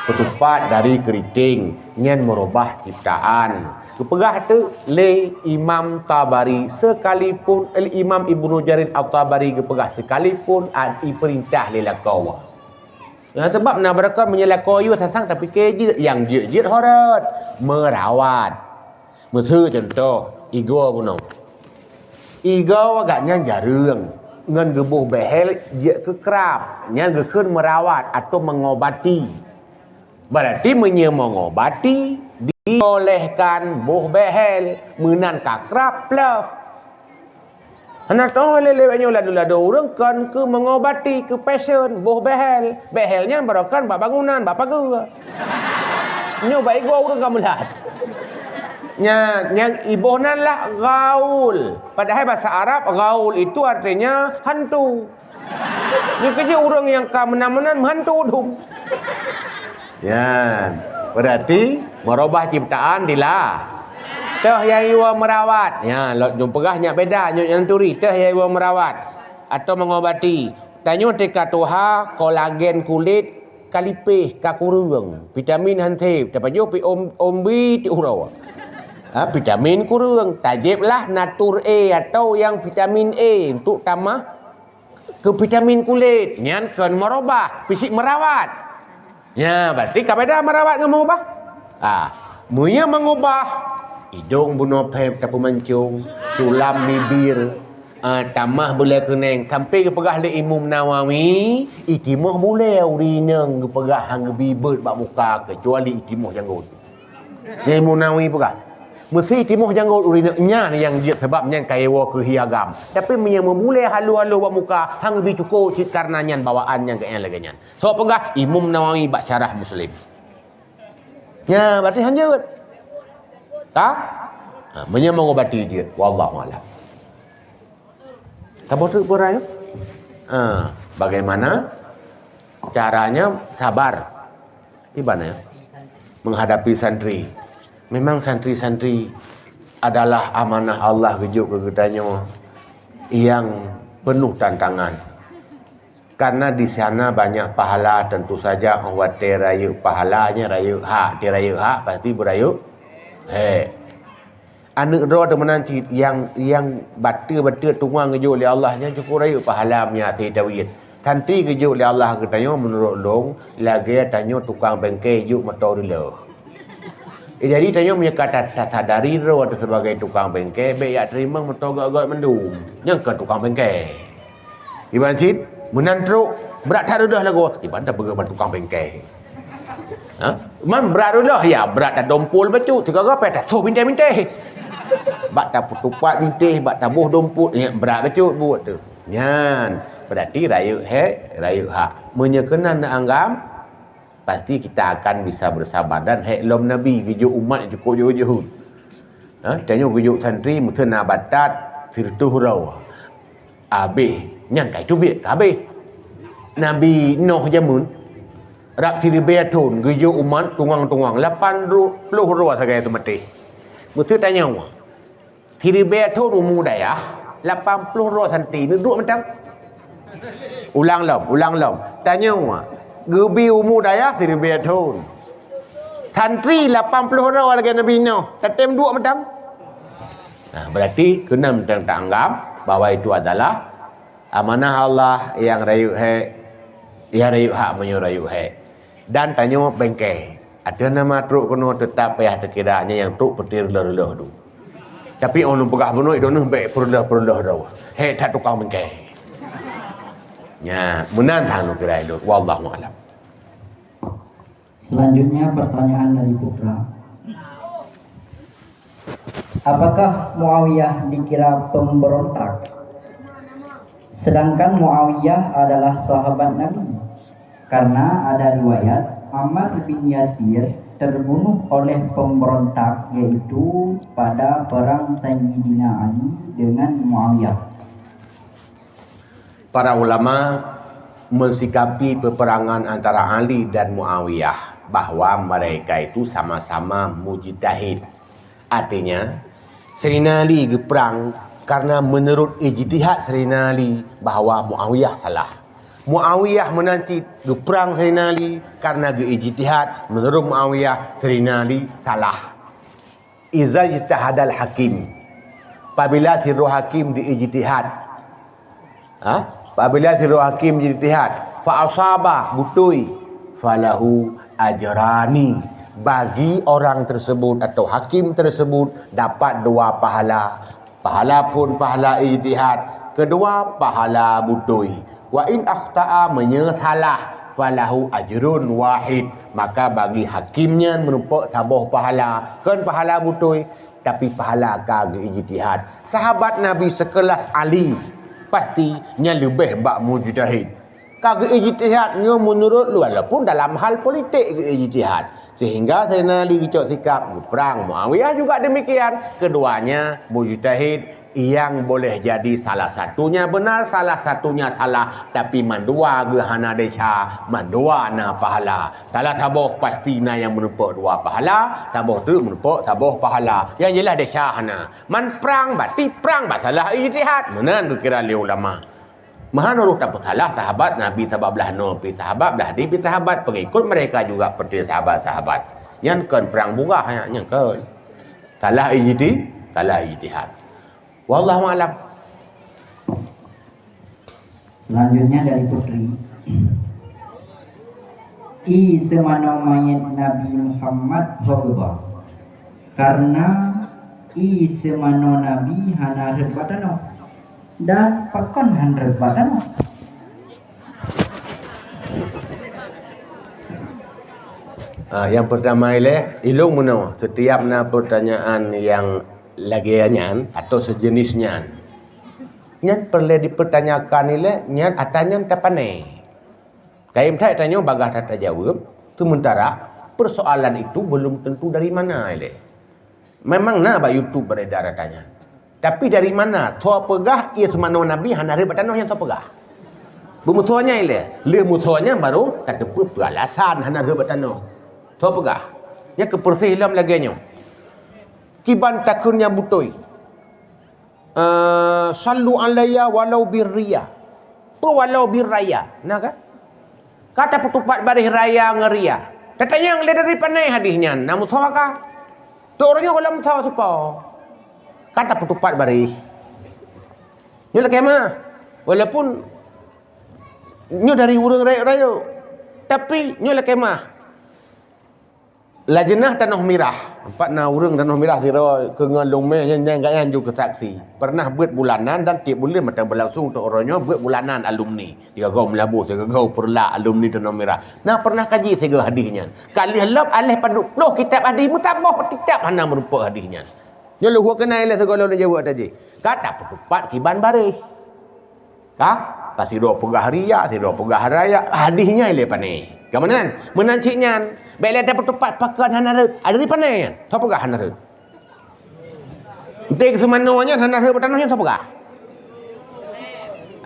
Peutupat dari keriting, nyan meurubah ciptaan. Geupeugah teuk lé Imam Tabari sekalipun, eh, Imam Ibnu Jarir At-Tabari geupeugah sekalipun, a, ipeurintah lé lakoe. Nah, sebab na beureukat meunyoe lakoe yue sang-sang tapike jeuet, nyang jeuet-jeuet ho rot, meurawat. Miseu cuntoh, igoe bunoe. Igoe gobnyan jareueng, ngon geuboh behel jeuet keu krab, nyan geukheun meurawat atau mengobati. Berarti meunyoe mengobati, diolehkan boh behel, meunan ka krab ploh. Hana toh lé lewat nyoe lado-lado ureuëng kon keu mengobati, keu pasien, boh behel. Behel nyan baroe kon bak bangunan, bak pageue. Nyoe bak igoe ureuëng ka meulat. Nya, nyang iboh nan lah ghaul. Padahai basa Arab ghaul itu artinya hantu. Nyoe keujeuet ureuëng nyang ka meunan-meunan meuhantu dum. Nyan, berarti meurubah ciptaan dila. Teuh nyang iwoe meurawat. Nyan, lôn peugah nyak beda, nyoe nyang turi, teuh nyang iwoe meurawat atau mengobati. Tanyoe teuka tuha, kolagen kulit ka lipéh, ka kureueng, vitamin han sép, tapajoh pi om-, ombi ti uroe. Ha, vitamin kureueng, tajép lah Natur E atau nyang vitamin E untuk tamah keu vitamin kulit, nyan kon meurubah, pih cit meurawat. Nya, berarti ka beda meurawat ngon meungubah. Ah, meunyoe meungubah, idong bunoe phép tapeumancong, sulam bibir, ah, tamah beulée keuneng, sampai geupeugah lé Imam Nawawi, itimoh bulée ureuëng inong geupeugah han geubri beuet bak muka, keucuali itimoh janggot. Nyang Imam Nawawi peugah, meusi timoh janggot ureuëng inong nyan nyang jeuet, sabab nyan ka iwoe keu hi agam. Tapi meunyoe meubulée halo-halo bak muka, han geubri cuko cit, kareuna nyan bawaan nyang geuék lagée nyan. Soe peugah? Imam Nawawi bak Syarah Muslim. Nya, berarti han jeuet. Ka? Ha, meunyoe meungobati jeuet. Wallahu a'lam. Saboh teuk peue rai? Ha, bagaimana caranya sabar ibaratnya menghadapi santri. Memang santri-santri adalah amanah Allah geujok keu geutanyoe yang penuh tantangan. Karena di sana banyak pahala, tentu saja watée rayeuk pahala nyan rayeuk hak, watée rayeuk hak pasti beurayeuk hek. Aneuk droe teuh meunan cit nyang, nyang bateue-bateue tungang geujok lé Allah nyan cukup rayeuk pahala meunyo até tawiet. Santri geujok lé Allah keu tanyoe meunurot lôn lagée tanyoe tukang bengke jok moto reulôh. Eh, jadi tanyoe meunyo ka ta-, tasadari droe teuh sibagai tukang bengke, bék jak teurimong moto gét-gét mandum. Nyang keu tukang bengke. Iban cit, meunan trok, brat that reudoh lagoe, iban tapeugah ban tukang bengke. Ha? Man brat reudoh, ya, brat tadompol bacut, sigoe-goe payah tasoh bintéh-bintéh. Bak tapeutupat bintéh, bak taboh dompol, ya, brat bacut buet teuh. Nyan, berarti rayeuk hek, rayeuk hak. Meunyo keunan neuanggam, pasti kita akan bisa bersabar. Dan hek lom Nabi geujok umat nyang cukup jeuhet-jeuhet. Ha, tanyoe geujok santri meuteuna batat sireutoh droe. Abéh, nyan ka teubiet ka abéh. Nabi Noh jameun, rab siribée thon geujok umat tungang-tungang lapan ploh droe sagai teumaté. Meuteuna tanyoe, siribée thon umu dayah, lapan ploh droe santri, neuduek mantong? Ulang lom, ulang lom. Tanyoe, geubi umu dayah siribée thon. Santri lapan ploh droe lagée Nabi Noh, tatem duek mantong? Nah, berarti keunan mantong taanggap bahwa itu adalah amanah Allah nyang rayeuk hek, nyang rayeuk hak meunyoe rayeuk hek. Dan tanyoe bengke. Ateueh nama trok keunoe teutap payah teukira nyan nyang trok peutir leuh-leuh tu. Tapi óh lheueh peugah bunoe droeneuh bék peureuleuh-peureuleuh droe. Hek that tukang bengke. Nya, meunan sang lôn kira ilôn. Wallahu a'lam. Selanjutnya pertanyaan dari Putra. Apakah Muawiyah dikira pemberontak? Sedangkan Muawiyah adalah sahabat Nabi. Karena ada riwayat Ammar bin Yasir terbunuh oleh pemberontak, yaitu pada perang Sayyidina Ali dengan Muawiyah. Para ulama mensikapi peperangan antara Ali dan Muawiyah bahwa mereka itu sama-sama mujtahid. Artinya, Saidina Ali geuprang karena menurut ijtihad Saidina Ali bahwa Muawiyah salah. Muawiyah meunan cit geuprang Saidina Ali karena geuijtihad menurut Muawiyah Saidina Ali salah. Iza ijtahadal hakim. Apabila sidroe hakim diijtihad. Ha? Apabila sidroe hakim diijtihad, fa asaba, beutôi, falahu ajrani. Bagi orang tersebut atau hakim tersebut dapat dua pahala. Pahala phon pahala ijtihad, keudua pahala beutôi. Wa in akhta'a, meunyoe salah, falahu ajrun wahid, maka bagi hakim nyan meurumpok saboh pahala, kon pahala beutôi, tapi pahala ka geuijtihad. Sahabat Nabi sekelas Ali, pasti nyan leubeh bak mujtahid. Ka geuijtihad nyoe meunurot lôn, walaupun dalam hal politik geuijtihad. Sehingga Saidina Ali geucok sikap geuprang, Muawiyah juga demikian. Keduanya mujtahid yang boleh jadi salah satunya benar, salah satunya salah, tapi mandua geuh hana desya, mandua na pahala. Salah saboh pasti na nyang meurumpok dua pahala, saboh teuk meurumpok saboh pahala. Nyang jeulaih desya hana. Man prang, berarti prang bak salah ijtihad. Meunan geukira lé ulama. Meuhan ureuëng tapeusalah sahabat Nabi sabab blah noe pi sahabat, blah di pi sahabat, pengikut mereka juga seperti sahabat-sahabat. Nyan kon prang bugah, nyan kon. Salah ijti-, salah ijtihad. Wallahu a'lam. Selanjutnya dari Putri. I seumanoe manyét Nabi Muhammad ho geuba. Karena i seumanoe Nabi hana rhët bak tanoh. Dan pakon hana rhët bak tanoh? Ah, yang pertama ilée, ilung meunoe, setiap na pertanyaan yang lagée nyan atau sejenis nyan, nyan peureulée dipertanyakan ilée, nyan atra nyan tapané. Kayém that tanyoe bagaih that tajaweueb, sementara persoalan itu belum tentu dari mana ilée. Memang na bak YouTube beredar atra nyan. Tapi dari mana? Soe peugah ie seumanoe Nabi hana rhët bak tanoh, nyan soe peugah? Beumusoh nyan ilée. Lheueh musoh nyan baru ka teupeu peue alasan hana rhot bak tanoh. Soe peugah? Nyan keupeureuséh lom lagée nyoe. Kiban takheun nyang beutôi. Eh, "Sallu alayya walau birriya." Peue walau birraya? Nah kan? Ka tapeutupat baréh raya ngon ria. Tatanyong lé dari pané hadih nyan, na musoh ka? Tok uroe nyoe gohlom musoh suko. Ka tapeutupat baréh. Nyoe lakée meu'ah. Walaupun nyoe dari ureuëng rayeuk-rayeuk, tapi nyoe lakée meu'ah. Lajeunah Tanoh Mirah. Empat na ureuëng Tanoh Mirah sidroe keu ngon lôn mé nyan, nyan gobnyan jeuet keu saksi. Pernah beuet bulanan dan tieb buleuen mantong beulangsong tok uroe nyoe beuet bulanan alumni. Sigoe-goe Meulaboh, sigoe-goe Peureulak alumni Tanoh Mirah. Na pernah kaji sigoe hadih nyan. Ka lheueh lom aléh padub ploh kitab hadih, meusaboh kitab hana meurumpok hadih nyan. Nyoe lôn hue keunan lé sigoe lôn jaweueb tadi. Ka tapeutupat kiban baréh. Ka? Ka sidroe peugah ria, sidroe peugah raya. Hadih nyan lé pané. Ka meunan? Meunan cit nyan. Bék lé tapeutupat pakon hana rhot. Ada di pané nyan. Soe peugah hana rhot? Enté seumanoe nyan hana rhot bak tanoh nyan soe peugah?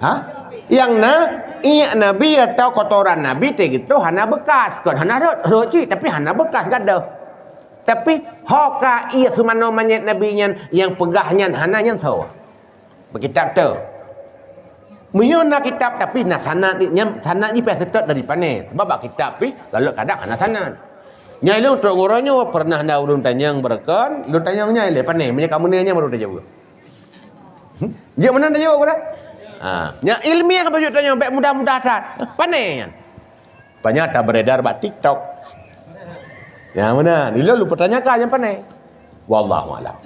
Ha? Nyang na, iék Nabi atau kotoran Nabi teuh gitu hana beukas. Kon hana rhot, rhot cit tapi hana beukas gadoh. Tapi ho ka iék seumanoe manyét Nabi nyan nyang peugah nyan hana nyan soe? Bak kitab tu. Meunyoe na kitab tapi na sanad, nyan sanad jih pih seutôt dari pané. Sebab bak kitab pih galak kadang hana sanad. Nyan lôn trok uroe nyoe pernah na ulôn tanyong beureukan, lôn tanyong nyan lé pané, meunyoe ka meunan nyan baru tajaweueb. Hmm? Jeuet meunan tajaweueb dah? Ha, nyan ilmiah bacut tanyong, bék mudah-mudah that. Pané nyan. Banyak tak beredar bak TikTok. Nyan meunan, ilôn lôn peutanyakan nyan pané. Wallahu a'lam.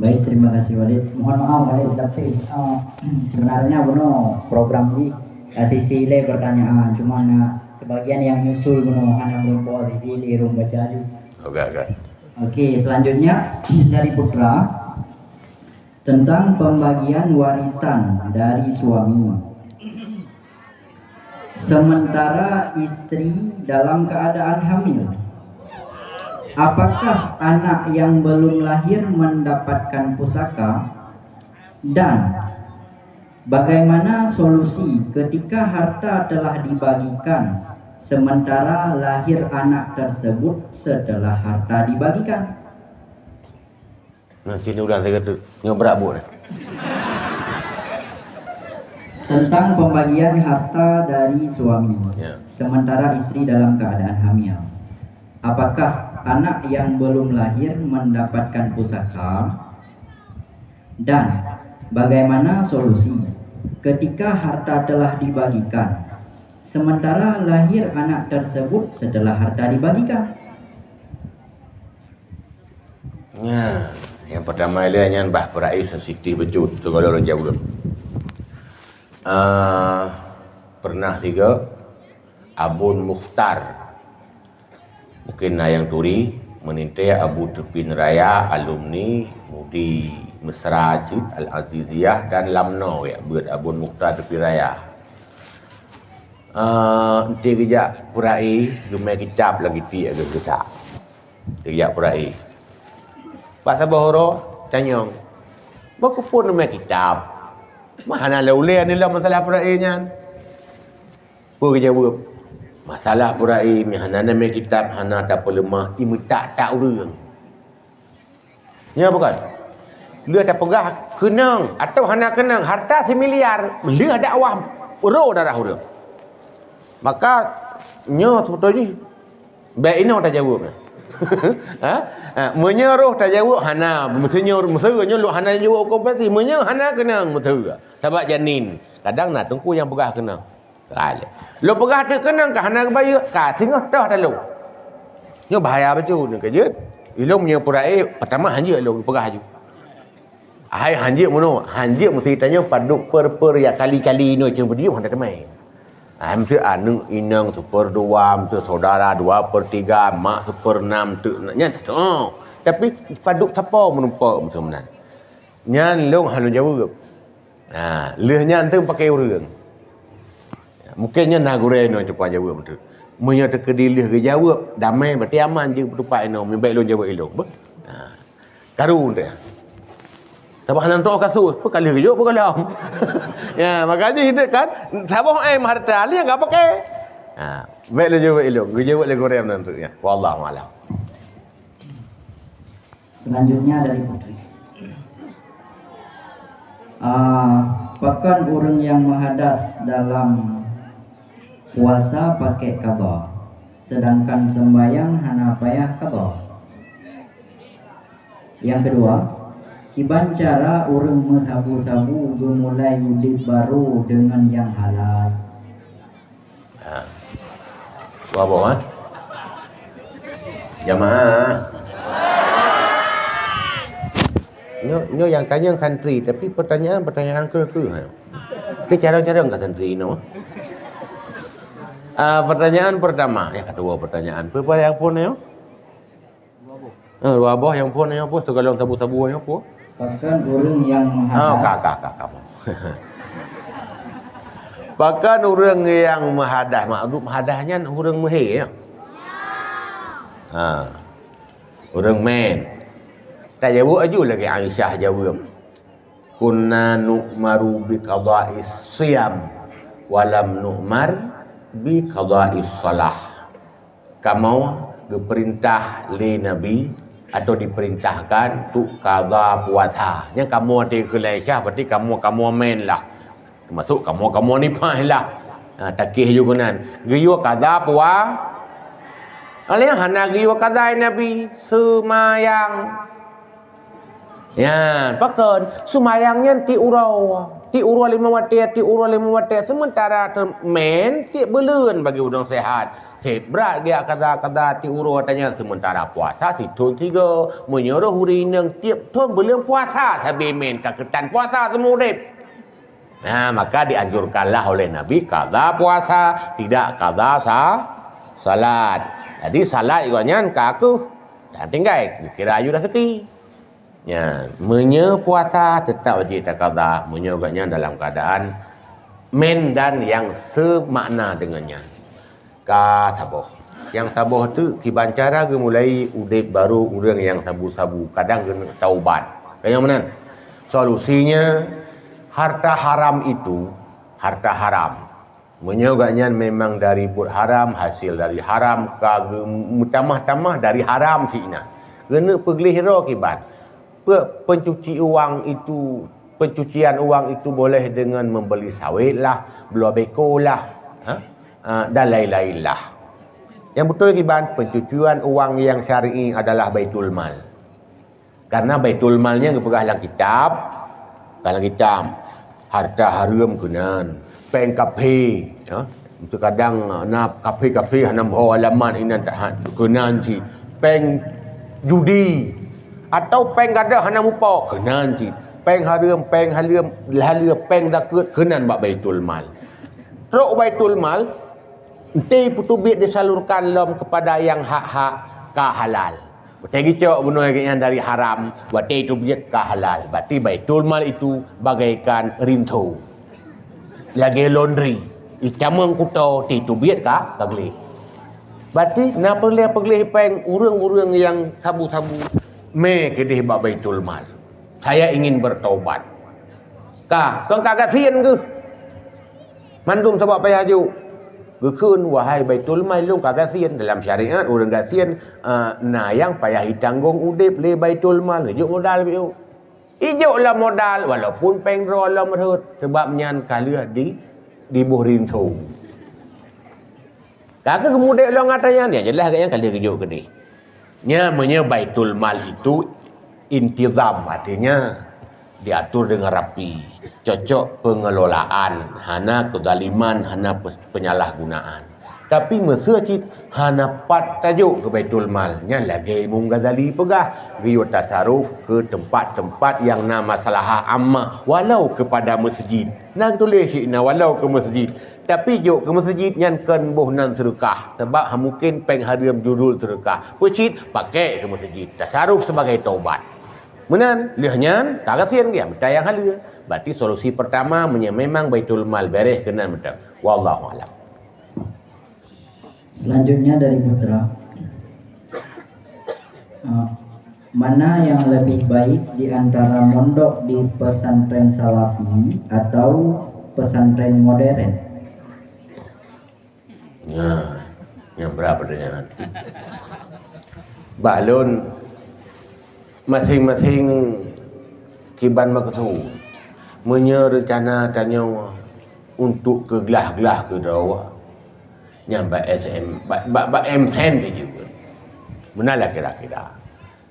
Baik, terima kasih Walid. Mohon maaf Walid, tapi uh, sebenarnya bunoe program ni uh, sisi le pertanyaan, cuma uh, sebagian yang nyusul bunoe hana meureumpok sisi le rung baca aju. Okey, okey. Okey, selanjutnya dari Putra tentang pembagian warisan dari suami. Sementara istri dalam keadaan hamil, apakah anak yang belum lahir mendapatkan pusaka? Dan bagaimana solusi ketika harta telah dibagikan sementara lahir anak tersebut setelah harta dibagikan? Nah, sini udah saya kata, nyoe berat buat. Tentang pembagian harta dari suami, ya, sementara istri dalam keadaan hamil. Apakah anak yang belum lahir mendapatkan pusaka? Dan bagaimana solusi ketika harta telah dibagikan, sementara lahir anak tersebut setelah harta dibagikan? Nah, yang pertama ilée nyan bah peura'i sensitif becut tu kalau orang jawab. Ah, pernah juga Abon Mukhtar. Mungkin na nyang turi, meuninte Abu Teupin Raya, alumni Mudi Mesra cit, Al-Aziziyah dan Lamno ya, buet Abon Mukhtar Teupin Raya. Ah, ente geujak peura'i, geumé kitab lagi tiek geutak. Geujak peura'i. Pas saboh uroe, tanyong, "Bak keupeue neumé kitab? Meuhana lé ulée nilai masalah peura'i nyan?" Peue geujaweueb? "Masalah peura'i meuhana neumé kitab hana tapeuleumah imeutak-tak ureuëng." Nyoe bukan? Lheueh tapeugah keunong atau hana keunong, harta similiar, lheueh dakwah roh darah ureuëng. Maka nyoe sebetulnya bék inoe tajaweueb. Ha? Ha, meunyoe roh tajaweueb hana, meuseunyur meuseu nyoe lôn hana jaweueb kompeti. Meunyoe hana keunong meuseu. Sabab janin, kadang na teungku nyang peugah keunong. Hai. Lôn peugah teuk keunong ka hana geubayeue, ka singoh toh talô. Nyoe bahaya bacut nyoe keujeuet. Ilôn meunyoe peura'i, pertama hanjeuet lôn peugah aju. Hai hanjeuet meunoe, hanjeuet meusti tanyoe padub per-per ya kali-kali inoe cuma beudieuh hana teumé. Hai meusti aneuëk inong seuperdua, meusti saudara dua per tiga, mak seperenam teuk nyan. Oh, tapi padub sapo meunumpok meusti meunan. Nyan lôn hana jaweueb. Ha, lheueh nyan teuk pakai ureuëng. Mungkin nyan na gurée nyoe cuba jaweueb beutôi. Meunyoe teukeudi lheueh geujaweueb, damai berarti aman jeuet peutupat inoe, meubaik lôn jaweueb ilôn. Beuh? Ha. Karu teuh. Sabab hana tôh kasus, peukaleuh geujok peukalom. Ya, makanya hidup kan, saboh M harta, laén nyang ka pakai. Ha, baik laju baik ilung, geujaweueb lé gurèe meunan tu ya. Wallahu a'lam. Selanjutnya dari Putri. Ah, pakon ureuëng nyang meuhadas dalam puasa pakai qadha, sedangkan sembahyang hana payah qadha? Yang kedua, kiban cara ureuëng meusabu-sabu geumulai udeb barô deungon nyang halal? Ha. Dua boh, ha? Jamaah. Nyoe, nyoe nyang tanyong santri, tapi pertanyaan-pertanyaan keu-keu, ha. Tapi carông-carông ka santri nyoe. Ah, pertanyaan pertama, yang kedua pertanyaan. Apa yang pun nyoe? Eh, dua boh nyang phon nyoe peue, sigohlom sabu-sabu nyoe peue? Pakon ureuëng nyang meuhadas. Ah, ka, ka, ka, kamoe. Pakon ureuëng nyang meuhadas, maksud meuhadas nyan ureuëng meuhé, ya? Ha. Ureuëng mén. Tajaweueb aju lagée Aisyah jaweueb. "Kunna nu'maru bi qada'is siyam, wa lam nu'mar bi qada'is shalah." Kamoe geupeurintah lé Nabi atau dipeurintahkan untuk qadha puasa. Nyang kamoe teukeulai syah, berarti kamoe, kamoe mén lah. Termasuk kamoe, kamoe nipah lah. Ha, takeh ju keunan. Geuyue qadha pua-, Alèh hana geuyue qadha Nabi, seumayang. Nyan, pakon? Seumayang nyan tiep uroe. Tiep uroe limong watèe, tiep uroe limong watèe. Sementara teumén tiep buleuen bagi ureuëng sehat. Seb brat geujak qadha-qadha tiep uroe tanyan. Sementara puasa sithon sigoe. Meunyoe roh ureuëng inong tiep thon buleuen puasa sabe mén ka keutan puasa seumeu udeb. Nah, maka dianjurkanlah oleh Nabi qadha puasa, tidak qadha sa-, salat. Jadi salat gobnyan ka kheueh dan tinggai, dikira aju dah sepi. Nyan, meunyoe puasa tetap wajib taqadha, meunyoe gobnyan dalam keadaan mén dan yang semakna dengan nyan. Ka saboh. Nyang saboh tu kiban cara geumulai udeb barô ureuëng nyang sabu-sabu, kadang keuneuk taubat. Ka nyang meunan. Solusinya, harta haram itu, harta haram. Meunyoe gobnyan memang dari buet haram, hasil dari haram, ka geumeutamah-tamah dari haram sinan. Keuneuk peugleh droe kiban. Pe-, pencuci uang itu, pencucian uang itu boleh dengan membeli sawit lah, bloe beko lah, ha? Ah, dan lain-lain lah. Yang betul kiban, pencucian uang yang syar'i adalah baitul mal. Karena baitul mal nyan geupeugah lam kitab, lam kitab, harta hareuem keunan, péng kafé, ya. Teukadang na kafé-kafé hana meuho alamat inan tahat keunan cit. Péng judi atau péng gadôh hana mupo keunan cit. Péng hareuem, péng haleuem, haleue, péng zakeuet keunan bak baitul mal. Trok baitul mal, enti peuteubiet disalurkan lom kepada yang hak-hak ka halal. Watèe geucok bunoe geuhnyan dari haram, watèe itu jeuet ka halal. Berarti baitul mal itu bagaikan rinso. Lagèe laundry. Icamong kuto, ti teubiet ka, ka gleh. Berarti na peureulèe peugleh péng ureuëng-ureuëng nyang sabu-sabu mé keudeh bak baitul mal. Saya ingin bertaubat. Ka, kon ka gasien geuh. Mandum sabab payah jok. Geukheun, "Wahai baitul mal, lôn ka gasien." Dalam syariat, ureuëng gasien, eh, na nyang payah jitanggong udeb lé baitul mal. Jok modal, jok. Ijok lom modal, walaupun péng droe lom rhot. Sebab nyan ka lheueh di, diboh rinso. Ka keuh geumudeb lom atra nyan, ya jeulaih gobnyan ka lheueh geujok keudeh. Nyan meunyoe baitul mal itu intizam, artinya diatur dengan rapi, cocok pengelolaan, hana kezaliman, hana pes-, penyalahgunaan. Tapi meuseucit hana pat tajok keu baitul mal, nyan lagèe Imam Ghazali peugah, geuyue tasaruf keu teumpat-teumpat nyang na maslahah ammah, walau kepada masjid. Na geutuléh sinan walau keu masjid. Tapi jok keu masjid nyan kon boh nan seudeukah, sabab han mungken péng hareuem judul seudeukah. Peucit pakai keu masjid, tasaruf sebagai taubat. Meunan, lheueh nyan ka gasien geuh mita nyang haleue. Berarti solusi pertama meunyoe memang baitul mal bereh keunan meuteuk. Wallahu a'lam. Selanjutnya dari Putra. Ah, mana yang lebih baik di antara mondok di pesantren Salafi atau Pesantren modern. Nah, nyang brat peutanyaan. Bak lôn, maséng-maséng kiban meukeusud. Meunyoe reuncana tanyoe untuk keu glah-glah keudroe, nyan bak S M, bak, bak, bak M S M jih. Meunan lah kira-kira.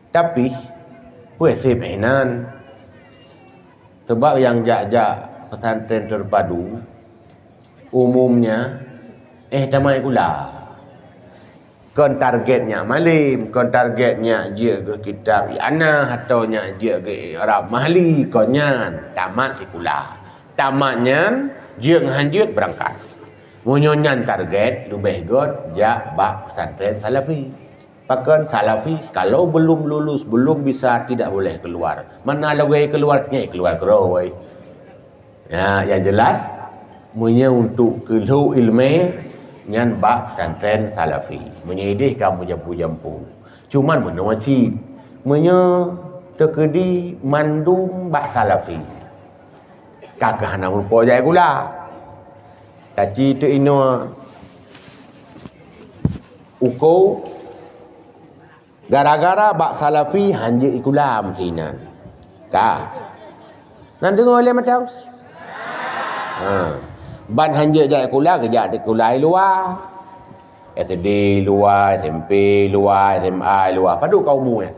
Tapi, peue seb inan? Sebab nyang jak-jak pesantren terpadu, umumnya, eh, tamat sikula. Kon target nyak malem, kon target nyak jeuet keu kitab i'anah, atau nyak jeuet keu i'rab mahli, kon nyan, tamat sikula. Tamat nyan, jeuet ngon han jeuet beurangkat. Meunyoe nyan target, leubeh göt jak bak pesantren salafi. Pakon salafi, kalau belum lulus, belum bisa, tidak boleh keluar. Mana lagèe keluar, nyan keluar keudroe. Ya, yang jelas, meunyoe untuk keu lhok ileumèe, nyan bak pesantren salafi. Meunyoe idéh ka meujampu-jampu. Cuman meunoe cit, meunyoe teukeudi mandum bak salafi, ka keuh hana meurupo jak sikula. Taci teuk inoe uko, gara-gara bak salafi han jeuet sikula meusinan. Ka. Nan deungoe lé mantong? Ha. Ban han jeuet jak sikula, geujak sikula i luwa. S D luwa, S M P luwa, S M A luwa. Padub ka umu nyan?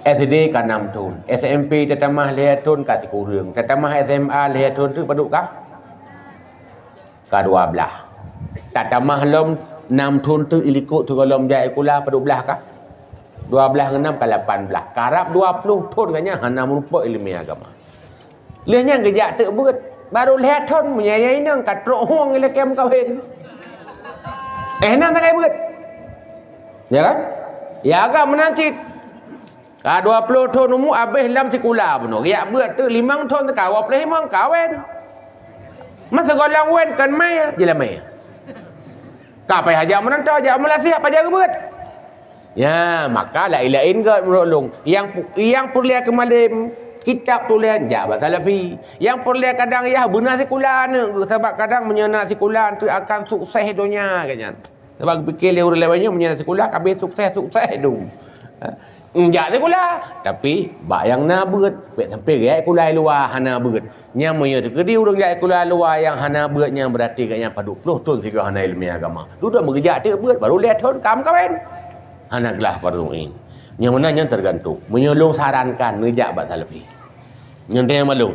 S D ka nam thon. S M P tatamah lhèe thon ka sikureueng. Tatamah S M A lhèe thon teuk padub ka? Ka dua blaih. Tatamah lom nam thon teuk ilikot sigohlom jak sikula padub blaih ka? Dua blaih ngon nam ka lapan blaih. Karab dua ploh thon ka nyan hana meurumpok ileumèe agama. Lheueh nyan geujak teuk beuet. Barô lhèe thon meunyoe inong ka trok hueng ilakèe meukawen. Eh, nyan sagai beuet. Ya kan? Ya kan meunan cit. Ka dua ploh thon umu abéh lam sikula bunoe. Geujak beuet teuk limong thon teuka, dua ploh limong kawen. Masa gohlom wen kon mè, jeulamè. Ka payah jak meunan, jak Malaysia pajan geubeuet. Ya, maka laén-laén göt meunurot lôn. Nyang pu-, nyang peureulèe keu malem, kitab tulésan jak bak salafi. Nyang peureulèe kadang yah beuna sikula aneuk, sabab kadang meunyoe na sikula tu akan sukses donya, kan nyan. Sabab geupike lé ureueng laén nyoe meunyoe na sikula ka abéh sukses-sukses dum. Ha? Jak sikula, tapi bak nyang na beuet, bèk sampoe jak sikula luwa hana beuet. Nyan meunyoe teukeudi ureueng jak sikula luwa nyang hana beuet nyan, beurati gobnyan padub ploh thon sigoe hana ileumèe agama. Dudoe meugeujak teuk beuet, barô lhèe thon ka meukawen. Hana glah fardhu ain. Nyang meunan nyan teugantung. Meunyoe lôn sarankan neujak bak salafi. Nyan teuh nyang malum.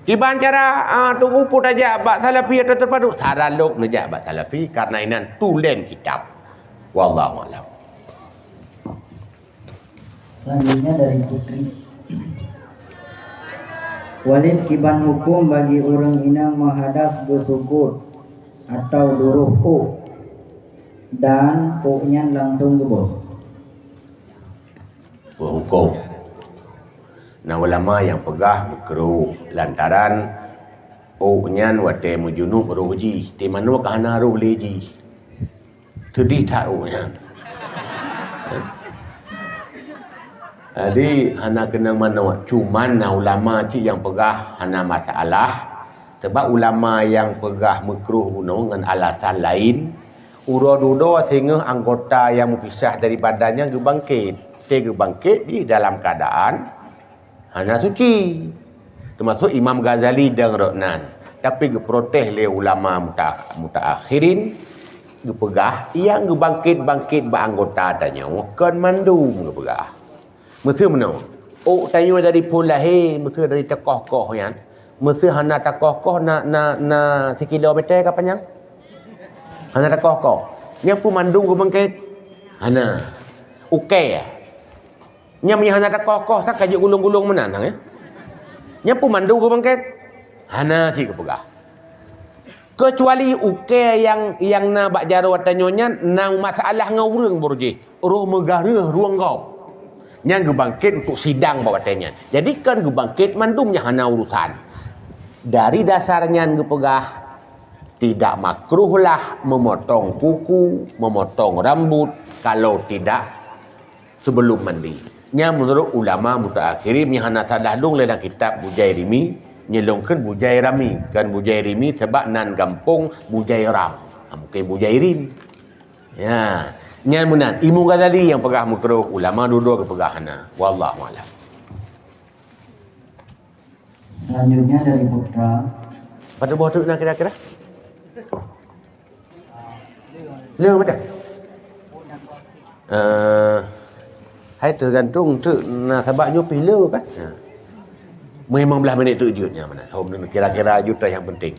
Kiban cara, ah, teungku pun tajak bak salafi atau terpadu, saran lôn neujak bak salafi karena inan tulen kitab. Wallahu a'lam. Selanjutnya dari Putri. Walid, kiban huköm bagi ureuëng inong meuhadas beusukut atau duroh ôk dan ôk nyan langsong geuboh? Beuhuköm. Na ulama nyang peugah meukruh lantaran ôk nyan watée meujunub roh jih, teuma nyoe ka hana roh lé jih. Seudeh that ôk nyan. Jadi, hana keunong manok. Cuman na ulama cit nyang peugah hana masalah. Sebab ulama nyang peugah meukruh bunoe ngon alasan laén, uroe dudoe singoh anggota nyang meupisah dari badan nyan geubangkét. Watée geubangkét jih dalam keuadaan hana suci. Teumasok Imam Ghazali dan rot nan. Tapi geuprotes lé ulama muta-, mutaakhirin, geupeugah, nyang geubangkét-bangkét bak anggota tanyoe kon mandum geupeugah. Meuseu meunoe, ôk tanyoe dari phon lahé, meuseu dari teukoh-koh nyan, meuseu hana teukoh-koh na, na, na sikilo meter ka panyang? Hana teukoh-koh. Nyan peue mandum geubangkét? Hana. Ukée. Nyan meunyo hana teukoh-koh, sa ka jeuet gulong-gulong meunan, ya. Nyan peue mandum geubangkét? Hana cit geupeugah. Keucuali ukée nyang, nyang na bak jaroe tanyoe nyan na masalah ngon ureuëng baru jih, roh meugaréh rueng gob. Nyan geubangkét untuk sidang bak watée nyan. Jadi, kon geubangkét mandum nyang hana urusan. Dari dasar nyan geupeugah, tidak makruhlah memotong kuku, memotong rambut kalau tidak sebelum mandi. Nyan meunurot ulama mutaakhirin nyang hana salah dong lé lam kitab Bujairimi, Nyoe lôn kheun Bujai Rami, kon Bujai Rimi, sabab nan gampông Bujai Ram. Ha, mungken Bujai Rim. Ya, nyan meunan. Imam Ghazali nyang peugah makruh, ulama dudoe geupeugah hana. Wallahu a'lam. Selanjutnya dari Putra. Pada boh tu na kira-kira? Le betul. Eh, hai tergantung tu na sabab nyoe pih le kan. Ha. Memang belah minit tu jeuet nyan mana. Hom kira-kira juta yang penting.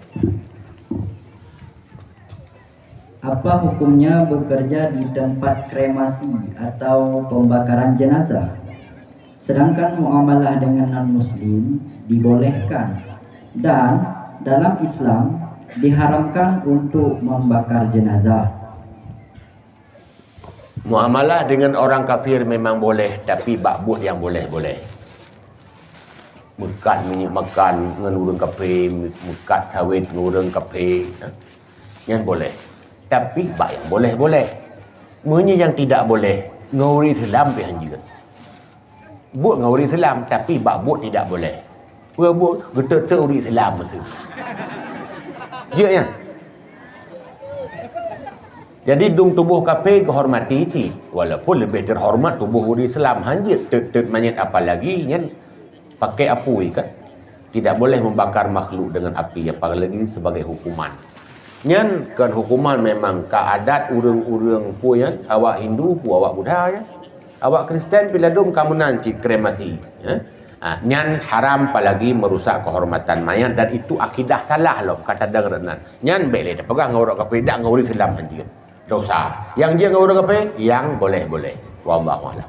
Apa hukumnya bekerja di tempat kremasi atau pembakaran jenazah? Sedangkan muamalah dengan non-muslim dibolehkan dan dalam Islam diharamkan untuk membakar jenazah. Muamalah dengan orang kafir memang boleh, tapi bak buet yang boleh-boleh. Meukat minyeuk makan ngon ureuëng kafé, meukat sawét ngon ureuëng kafé, ha? Nyan boleh. Tapi bak yang boleh-boleh. Meunyoe yang tidak boleh, ngon ureuëng Islam pih hanjeuet. Buet ngon ureuëng Islam, tapi bak buet tidak boleh. Peue buet? Geutot-tot ureuëng Islam meusu. Jeuet nyan. Jadi dum tuboh kafé geuhormati cit, walaupun leubeh teuhormat tuboh ureuëng Islam, hanjeuet tot-tot manyét, apalagi nyan pakai apui kan. Tidak boleh membakar makhluk dengan api, apalagi sebagai hukuman. Nyan kon hukuman, memang ka adat ureuëng-ureuëng peue nyan, awak Hindu peue, awak Buddha nyan. Awak Kristen pih ladum ka meunan cit kremasi, ya. Ha, nyan haram, apalagi merusak kehormatan mayat, dan itu akidah salah lom, ka tadong rot nan. Nyan bék lé tapeugah ngon ureuëng kafé, dak ngon ureuëng Islam hanjeuet. Dosa. Yang jeuet ngon ureuëng kafé, yang boleh-boleh. Wallahu a'lam.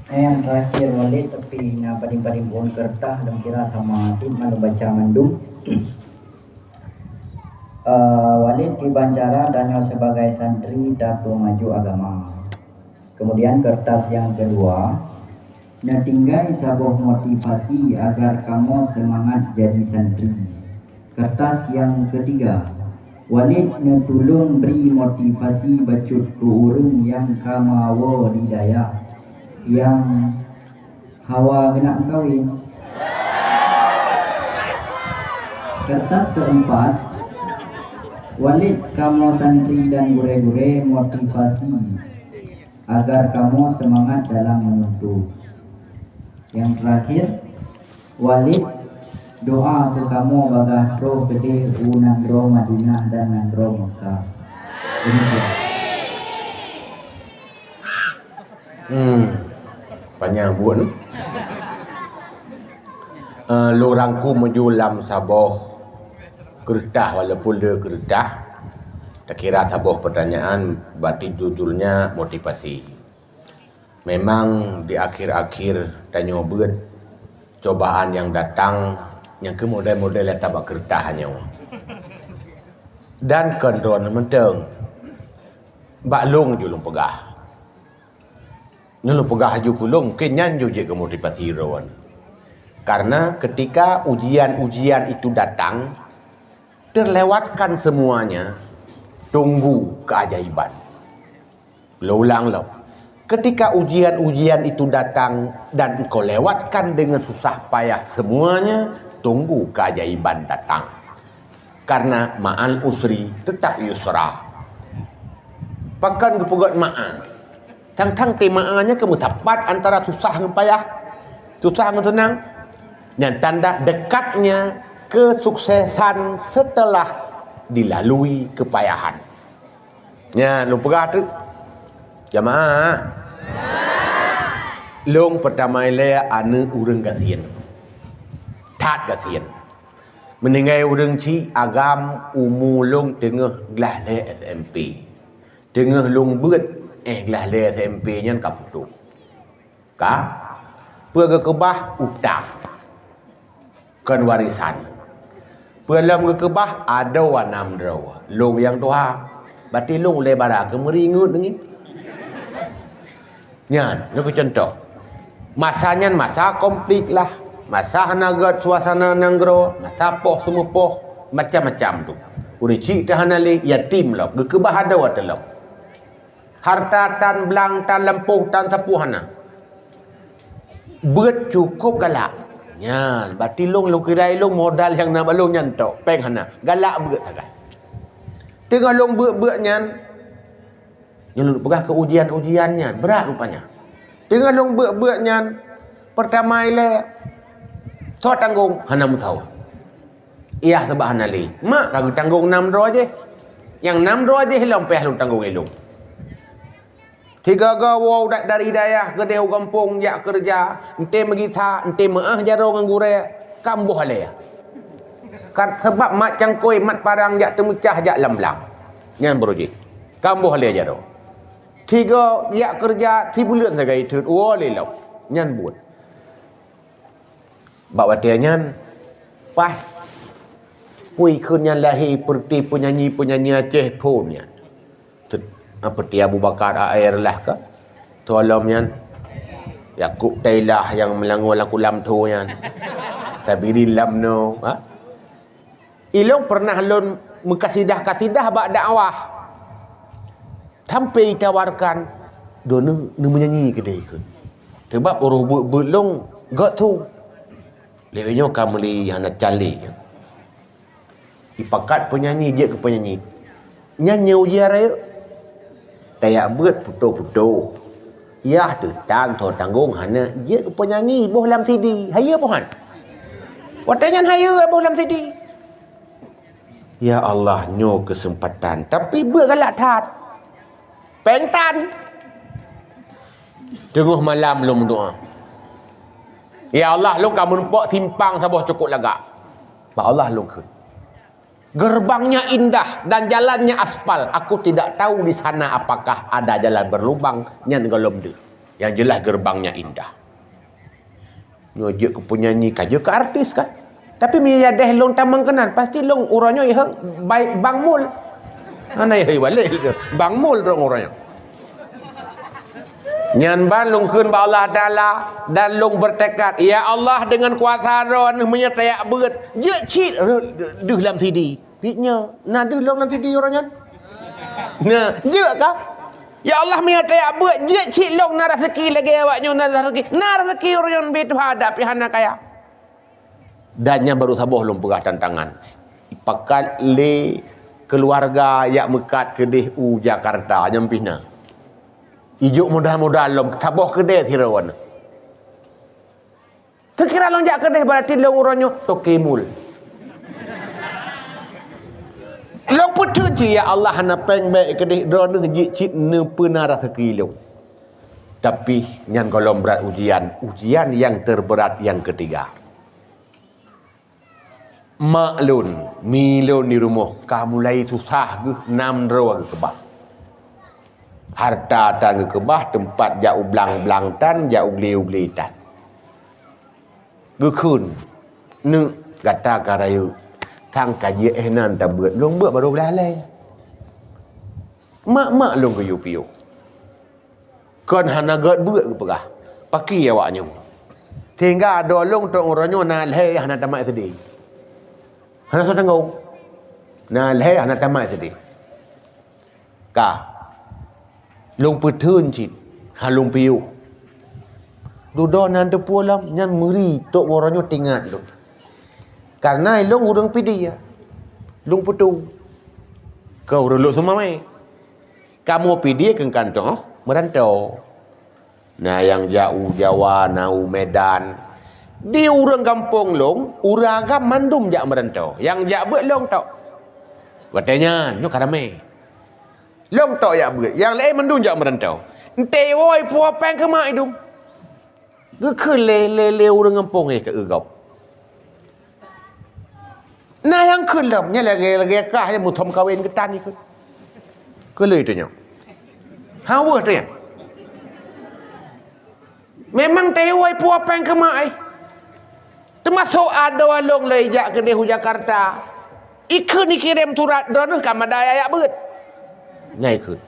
Eh, yang terakhir, Walid, tapi na padum-padum pohon kertas, dan kira sama tim malu baca mandum. Eh, Walid di Bancara dan nyoe sebagai santri dan pemaju agama. Kemudian kertas yang kedua, neutinggai saboh motivasi agar kamoe semangat jadi santri. Kertas yang ketiga, Walid neutulông bri motivasi bacut keu ureuëng nyang ka meuawoe di dayah nyang hawa geunak meukawen. Kertas keempat, Walid kamoe santri dan gurée-gurée motivasi agar kamoe semangat dalam menuntut. Yang terakhir, Walid doa keu kamoe bagaih troh keudeh u nanggroe Madinah dan nanggroe Mekah. Demikian. Hmm. Panyang buet tu. Eh, lôn rangkum meunyoe lam saboh keureutah, walaupun le keureutah, takira saboh pertanyaan, berarti judulnya motivasi. Memang di akhir-akhir tanyoe beuet cobaan nyang datang nyang keu model-model nyata bak keureutah nyoe. Dan kon droe mantong, bak lôn ju lôn peugah. Nyoe lôn peugah laju keu lôn, mungkin nyan ju jeuet keu motivasi droe. Karena ketika ujian-ujian itu datang, terlewatkan semuanya, tunggu keajaiban. Lôn ulang lom. Ketika ujian-ujian itu datang dan engkau lewatkan dengan susah payah semuanya, tunggu keajaiban datang. Karena ma'al usri tetap yusra. Pakon geupeugét ma'a? Tang-tang tema nyan keu meutapat antara susah ngon payah, susah ngon seunang. Nyan tanda dekatnya kesuksesan setelah dilalui kepayahan. Nyan lôn peugah teuk. Jamaah. Lôn peutama ilée aneuëk ureuëng gasien. That gasien. Meuninggai ureuëng chik agam umu lôn teungoh glah lhée S M P. Teungoh lôn beuet, eh, glah lhée S M P nyan ka putôh. Ka? Peue geukeubah? Utang. Kon warisan. Peue lom geukeubah? Adoe anam droe. Lôn nyang tuha. Berarti lôn ulée bara keu meuri ngeut deungon. Nyan, nyoe keuh cuntoh. Masa nyan masa konflik lah. Masa hana gét suasana nanggroe, masa poh seumeupoh, macam-macam tu. Ureuëng chik teuh hana lé, yatim lom, geukeubah adoe teulom. Harta tan blang, tan lampôh, tan sapeue hana. Beuet cukôp galak. Nyan, berarti lôn, lôn kira lôn modal nyang na bak lôn nyan tok, péng hana. Galak beuet sagai. Teungoh lôn beuet-beuet nyan, nyoe lôn peugah keu ujian-ujian nyan, brat rupanya. Teungoh lôn beuet-beuet nyan, peurtama ilée, soe tanggong, hana meusawa. Yah sabab hana lé. Mak ka geutanggong nam droe jih. Nyang nam droe jih lom payah lôn tanggong ilôn. Sigoe-goe woe da-, dari dayah keudeh u gampông jak keureuja, enteuk meugisa, enteuk meuáh jaroe ngon gurée, ka boh lé. Ka sabab mat cangkôi, mat parang jak teumeucah jak lam blang. Nyan baroe jih. Ka boh lé jaroe. Sigoe jak keureuja, sibuleuen sagai teut, woe lé lom. Nyan buet. Bak watée nyan, paih, peue kheun nyan lahé peureuté peunyanyi-peunyanyi Aceh phon nyan. Tut-, a, peureuté Abu Bakar A R lah ka. Soe lom nyan, Yakub Thailah nyang meulangô lam kulam tho nyan. Tabirin Lamno, ha? Ilôn peureunah lôn meukasidah-kasidah bak dakwah. Sampai itawarkan, "Droeneuh neumeunyanyi keudeh," kheun. Sabab uroe beuet-beuet lôn gét su. Lewat nyoe ka meuli hana cali. Ipakat peunyanyi jeuet keu peunyanyi. Nyan nyoe ujian rayeuk. Tajak beuet putôh-putôh. Yah teutang soe tanggong hana jeuet keu peunyanyi boh lam C D. Hayeue boh han. Watée nyan hayeue boh lam C D. Ya Allah, nyoe keuseumpatan. Tapi beuet galak that. Péng tan. Teungoh malam lôn meudoá. Ya Allah, lôn ka meurumpok simpang saboh cukôp lagak. Bak Allah lôn kheun. Gerbangnya indah dan jalannya aspal. Aku tidak tahu di sana apakah ada jalan berlubang, nyan gohlom deuh. Yang jelas gerbangnya indah. Nyoe jeuet keu peunyanyi ka, jeuet keu artis kan. Tapi meunyoe yadeh lôn tamong keunan, pasti lôn uroe nyoe yeh bai Bang Mul. Hana yeh balek lé, Bang Mul droe uroe nyoe. Nyan ban lôn kheun bak Allah Taala dan lôn bertekad, "Ya Allah, dengan kuasa Droeneuh meunyoe tajak beuet, jeuet cit deuh lam C D." Pih nyoe, na deuh lôn lam C D uroe nyan? Na, jeuet ka? Ya Allah, meunyoe tajak beuet, jeuet cit lôn na raseuki lagée awak nyoe na raseuki. Na raseuki uroe nyan bit Tuhan, tapi hana kaya. Dan nyan barô saboh lôn peugah tantangan. Ipakat lé keuluwarga jak meukat keudeh u Jakarta, nyan pih na. Ijok modal-modal lom, saboh keudeh sidroe na. Seukira lôn jak keudeh, berarti lôn uroe nyoe toke mul. Lôn peuteun cit, "Ya Allah, hana péng bék keudeh, droeneuh jeuet cit neupeuna raseuki lôn." Tapi nyan gohlom brat ujian, ujian nyang teubrat nyang keutiga. Mak lôn, mi lôn di rumoh ka mulai susah geuh, nam droe geukeubah. Hareuta tan geukeubah, teumpat jak u blang-blang tan, jak u glé-u glé tan. Geukheun, "Neuk, gata ka rayeuk, sang ka jeuet éh nan tabeuet, lôn beuet barô glah lhée." Mak-mak lôn geuyue piôh. Kon hana gét beuet geupeugah, "Pakri awak nyoe?" Sehingga adoe lôn trok uroe nyoe na lhée hana tamat S D. Hana soe tanggong. Na lhée hana tamat S D. Ka. Lôn peuteun cit, ha lôn piôh. Dudoe nan teupeue lom, nyan meuri trok uroe nyoe teuingat lôn. Kareuna lôn ureuëng Pidie, lôn peutu. Keu ureuëng Lhokseumawe. Kamoe Pidie keu kantong meurantau. Na nyang jak u Jawa, na u Medan. Di ureuëng gampông lôn, ureuëng agam mandum jak meurantau. Nyang jak beuet lôn tok. Watée nyan, nyoe ka ramé. Lôn tok jak beuet, nyang laén mandum jak meurantau. Enteuk woe puwoe péng keu mak idum. Geukheun lé, lé, lé ureuëng gampông, eh, keu gob. Na nyang kheun lom, nyan lagée, lagée kah nyang meuthom kawen geutan ikheun. Keu lé teunyoe. Haweueh teunyoe. Memang teuwai puwoe péng keu mak ai. Teumasok adoe lôn lôn jak keudeh u Jakarta. Ikheun ikirém surat droeneuh ka madai ajak beuet. Nyan ikheun.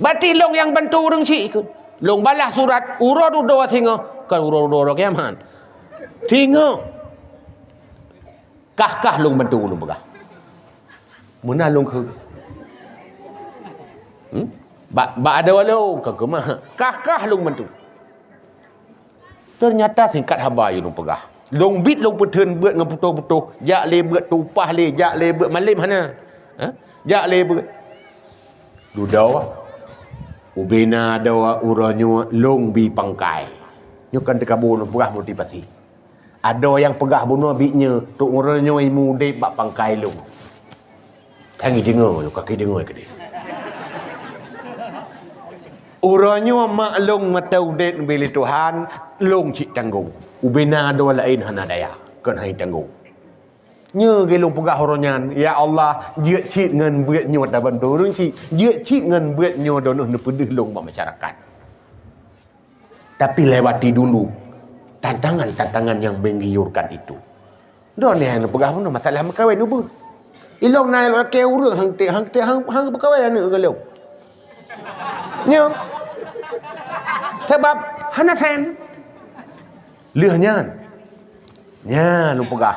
Berarti lôn nyang bantu ureuëng chik ikheun. Lôn balaih surat uroe dudoe singoh, kon uroe dudoe uroe kiamat. Singoh. Kah-kah lôn bantu lôn peugah. Meunan lôn kheun. Hmm? Bak, bak adoe lôn ka keumah. Kah-kah lôn bantu. Ternyata singkat haba yue lôn peugah. Lôn biet lôn peutheun beuet ngon putôh-putôh, jak lé beuet teupah lé, jak lé beuet malem hana. Ha? Jak lé beuet. Dudoe, ubena doe uroe nyoe lôn bi pangkai. Nyoe kan teukabu lôn peugah motivasi. Adoe nyang peugah bunoe biet nyoe, trok uroe nyoe imu udeb bak pangkai lôn. Tangi deungoe, ka ki deungoe keudeh. Uroe nyoe mak lôn mata udeb neubi lé Tuhan, lôn cit tanggong. Ubena adoe laén hana daya, kon hai tanggong. Nyoe ge lôn peugah uroe nyan, "Ya Allah, jeuet cit ngon beuet nyoe tabantu ureuëng cit, jeuet cit ngon beuet nyoe droeneueh neupeudeuh lôn bak masyarakat." Tapi lewati dulu tantangan-tantangan yang menggiurkan itu. Droeneueh nyang peugah bunoe masalah meukawen ubeuh. Ilong na ilong lakée ureuëng hang te, hang te, hang, hang peukawen aneuëk ngon lôn. Nyoe. Sabab hana sen. Lheueh nyan. Nyan lôn peugah.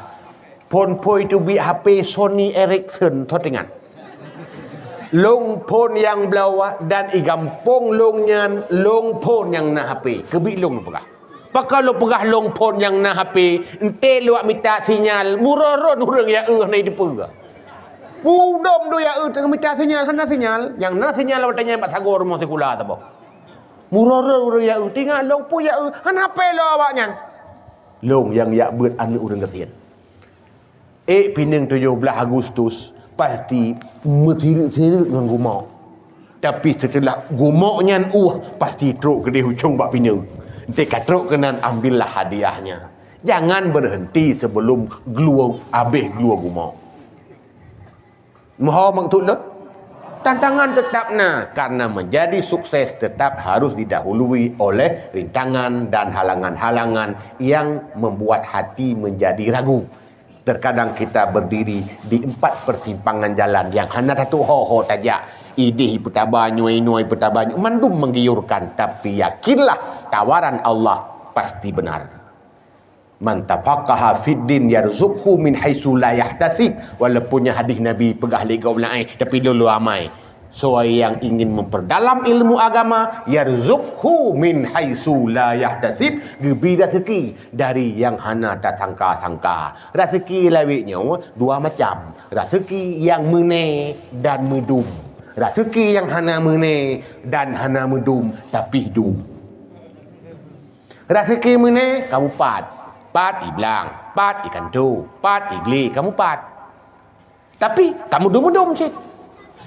Phon phôi teubiet H P Sony Ericsson, tho teuingat. Lôn phon nyang bloe dan i gampông lôn nyan lôn phon nyang na H P. Keubiet lôn peugah. Pakon lôn peugah lôn phon nyang na H P, enté lôn mita sinyal, murorot ureuëng ya eu hana jiteupeue. Mudom dua ya eu teungoh mita sinyal, hana sinyal. Nyang na sinyal watée nyan bak sagoe rumoh sikula saboh. Murorot ureuëng ya eu, teuingat lôn peue ya eu, hana H P lôn awak nyan. Lôn nyang jak beuet aneuëk ureuëng gasien. Ék pineung tujoh blaih Agustus pasti meusireuk-sireuk ngon gumok. Tapi seuteulah gumok nyan ueh, pasti trok keudeh ucong bak pineung. Enté ka trok keunan, ambillah hadiahnya. Jangan berhenti sebelum glue, abéh glue gumok. Moho maksud lôn? Tantangan tetap na, karena menjadi sukses tetap harus didahului oleh rintangan dan halangan-halangan yang membuat hati menjadi ragu. Terkadang kita berdiri di empat persimpangan jalan yang hana tatu'oh ho-ho tajak. Idéh ipeutaba nyoe, inoe ipeutaba nyoe, mandum menggiurkan, tapi yakinlah tawaran Allah pasti benar. "Man tafaqaha fid din yarzuqhu min haitsu la yahtasib." Walaupun nyan hadis Nabi peugah lé gob laén, tapi lôn lôn amai. Soe nyang ingin memperdalam ilmu agama, yarzuqhu min haitsu la yahtasib, geubri raseuki dari nyang hana tasangka-sangka. Raseuki lawét nyoe dua macam, raseuki nyang meuné dan meudum. Raseuki nyang hana meuné dan hana meudum, tapi dum. Raseuki meuné kamu pat, pat i blang, pat i kantô, pat i glé kamu pat. Tapi kamu dum-dum cit.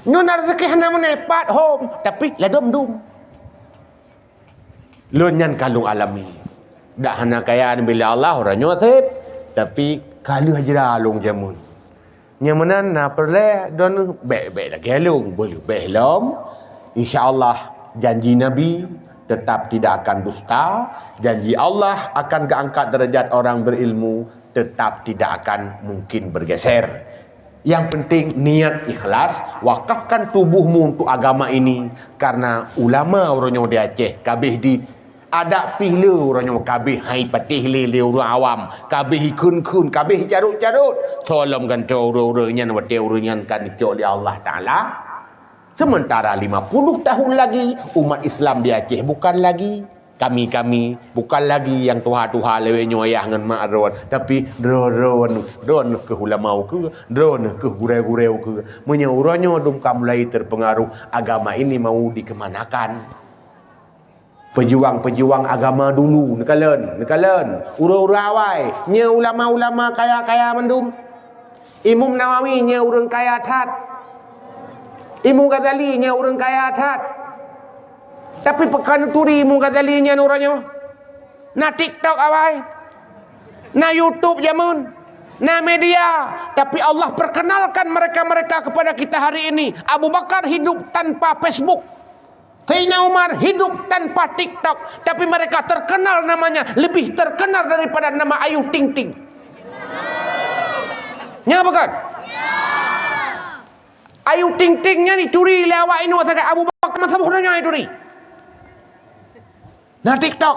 Nyoe na raseuki hana meuné pat hom, tapi ladom dum. Lôn nyan ka lôn alami. Dak hana kaya bila Allah uroe nyoe seb, tapi ka lheueh jra lôn jameun. Nyang meunan na peureulée droeneueh bék-bék lagée lôn beuleubeh lom. Insya Allah janji Nabi tetap tidak akan dusta, janji Allah akan geuangkat derajat orang berilmu tetap tidak akan mungkin bergeser. Yang penting niat ikhlas, wakafkan tubuhmu untuk agama ini, karena ulama uroe nyoe di Aceh kabeh di Adak pih le uroe nyoe kabeh hai patéh lé, lé ureuëng awam, kabeh ikheun-kheun, kabeh icarot-carot. Tolom gantoe ureuëng-ureuëng nyan watée ureuëng nyan ka neucok lé Allah Taala. Sementara lima puluh tahun lagi, umat Islam di Aceh bukan lagi kami-kami, bukan lagi nyang tuha-tuha lawét nyoe ayah ngon mak droen, tapi droen-droen, droen kheueh ulama kheueh, droen kheueh gurée-gurée kheueh. Meunyoe uroe nyoe dum ka mulai terpengaruh, agama ini mau dikemanakan. Pejuang-pejuang agama dulu, neukalon, neukalon. Ureuëng-ureuëng awai, nyoe ulama-ulama kaya-kaya mandum. Imam Nawawi nyoe ureuëng kaya that. Imam Ghazali nyoe ureuëng kaya that. Tapi pakon neuturi Imam Ghazali nyan uroe nyoe? Na TikTok awai. Na YouTube jameun. Na media. Tapi Allah perkenalkan mereka-mereka kepada kita hari ini. Abu Bakar hidup tanpa Facebook. Sayyidina Umar hidup tanpa TikTok, tapi mereka terkenal namanya, lebih terkenal daripada nama Ayu Ting Ting. Nya bukan? Ayu Ting Ting nyan dituri lé awak inong sagai Abu Bakar masa boh nyan dituri. Nah TikTok.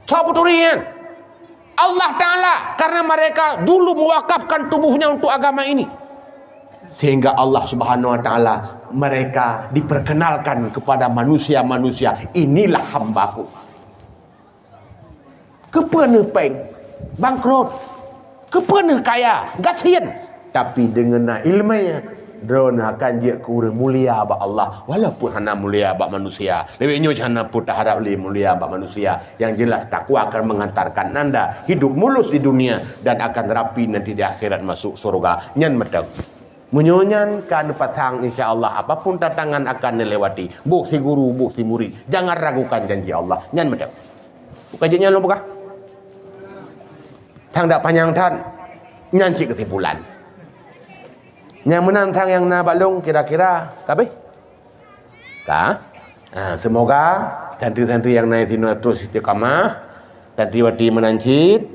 Soe peuturi nyan? Allah Taala, karena mereka dulu mewakafkan tubuhnya untuk agama ini. Sehingga Allah Subhanahu wa Taala mereka diperkenalkan kepada manusia-manusia, "Inilah hambaku." Keupeue neuh péng? Bangkrot. Keupeue neuh kaya? Gasien. Tapi deungon na iéleumé, droeneuh akan jeuet keu ureuëng mulia bak Allah. Walaupun hana mulia bak manusia, leubeh nyoe hana peue taharab lé mulia bak manusia. Yang jelas, takwa akan mengantarkan anda hidup mulus di dunia dan akan rapi nanti di akhirat masuk surga. Nyan mantong. Meunyoe nyan ka neupasang, insya Allah, apapun tantangan akan neulewati. Boh si guru, boh si murid. Jangan ragukan janji Allah. Nyan mantong. Bukan jih nyan lôn peugah. Thang dak panyang that. Nyan cit keusimpulan. Nyang meunan thang nyang na bak lôn kira-kira ka habéh? Ka? Ha, seumoga santri-santri nyang na sinoe terus istiqamah. Santriwati meunan cit,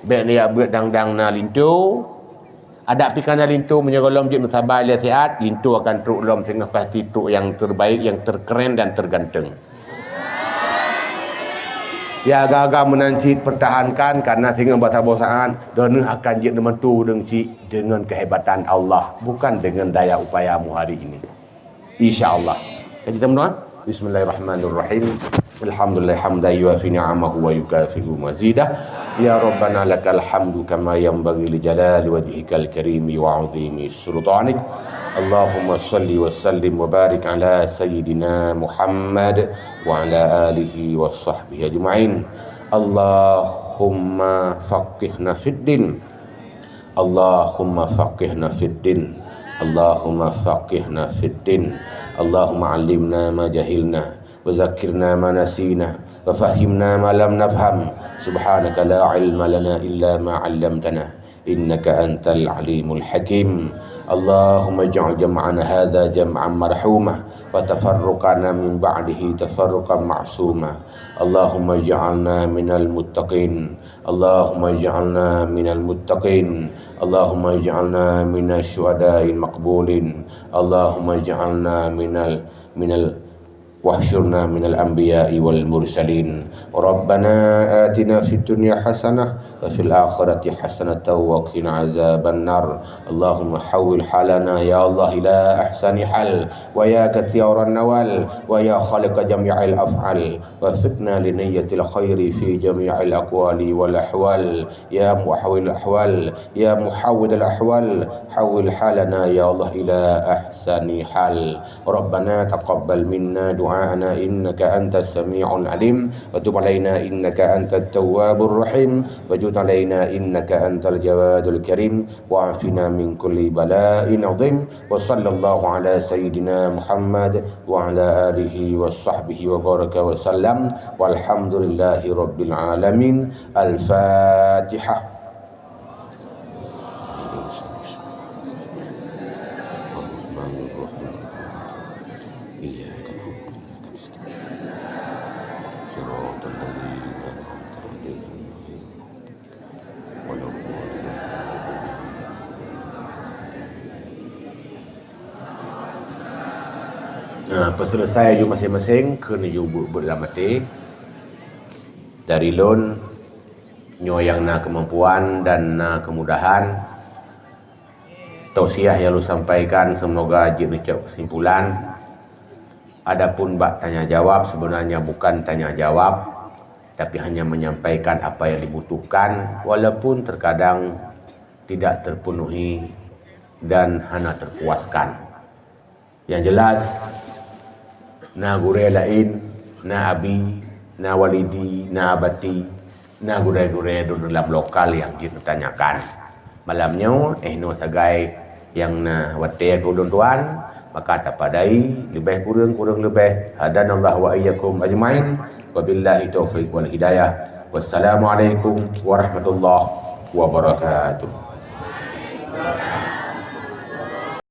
bék neujak beuet dang-dang na linto. Adak pih ka na linto, meunyoe gohlom jeuet meusabai lé siat, linto akan trok lom singoh pasti trok nyang terbaik, nyang terkeren dan terganteng. Ya, gaga meunan cit pertahankan, karena singoh bak saboh saat, droeneuh akan jeuet neumeuntu ureuëng chik deungon kehebatan Allah, bukan deungon daya upaya mu hari ini. Insya Allah. Jadi, teman-teman, bismillahirrahmanirrahim. Alhamdulillah hamdan yuwafi ni'amahu wa yukafi'u mazidah. Ya Rabbana lakal hamdu kama yanbaghi li jalali wajhikal karimi wa 'azimi sultanik. Allahumma salli wa sallim wa barik ala sayyidina Muhammad wa ala alihi wa sahbihi ajma'in. Allahumma faqihna fid din. Allahumma faqihna fid din. Allahumma faqihna fid din. Allahumma 'allimna ma jahilna, wa dzakkirna ma nasina, wa fahhimna ma lam nafham. Subhanaka la ilma lana illa ma 'allamtana, innaka antal alimul hakim. Allahumma ij'al jam'ana hadza jam'an marhuma, wa tafarruqana min ba'dihi tafarruqan ma'suma. Allahumma ij'alna minal muttaqin. Allahumma ij'alna minal muttaqin. Allahumma ij'alna minasy syuhada'il maqbulin. Allahumma ij'alna minal, minal, wahsyurna minal anbiya'i wal mursalin. Rabbana atina fid dunya hasanah wa fil akhirati hasanatan wa qina azabannar. Allahumma hawwil halana ya Allah ila ahsani hal, wa ya kathiran nawal, wa ya khaliqa jami'il af'al. Waffiqna li niyyatil khairi fi jami'il aqwali wal ahwal. Ya muhawwil ahwal, ya muhawwidal ahwal, hawwil halana ya Allah ila ahsani hal. Rabbana taqabbal minna du'aana innaka antas sami'ul alim, wa tub alaina innaka antat tawwabur rahim, wa jud alaina innaka antal jawadul karim, wa afina min kulli bala'in azim. Wa sallallahu ala sayyidina Muhammad wa ala alihi wa sahbihi wa baraka wa sallam. Walhamdulillahi rabbil alamin. Al-Fatihah. Nah, peuseuleusoe ju maséng-maséng keuneuk ju beuet-beuet lam até. Dari lôn, nyoe nyang na keumampuan dan na keumudahan, tausiah nyang lôn sampaikan seumoga jeuet neucok keusimpulan. Adapun bak tanya jawab, sebenarnya bukan tanya jawab, tapi hanya menyampaikan apa yang dibutuhkan, walaupun terkadang tidak terpenuhi dan hana terpuaskan. Yang jelas, na gurée laén, na abi, na walidi, na abati, na gurée-gurée droeneuh lam lokal nyang jeuet neutanyakan. Malam nyoe, eh, nyoe sagai nyang na watée keu ulôn tuan, maka tapadai leubeh kureueng, kureueng leubeh. Hadanallahu wa iyyakum ajmain. Wabillahi taufiq wal hidayah. Wassalamualaikum warahmatullahi wabarakatuh.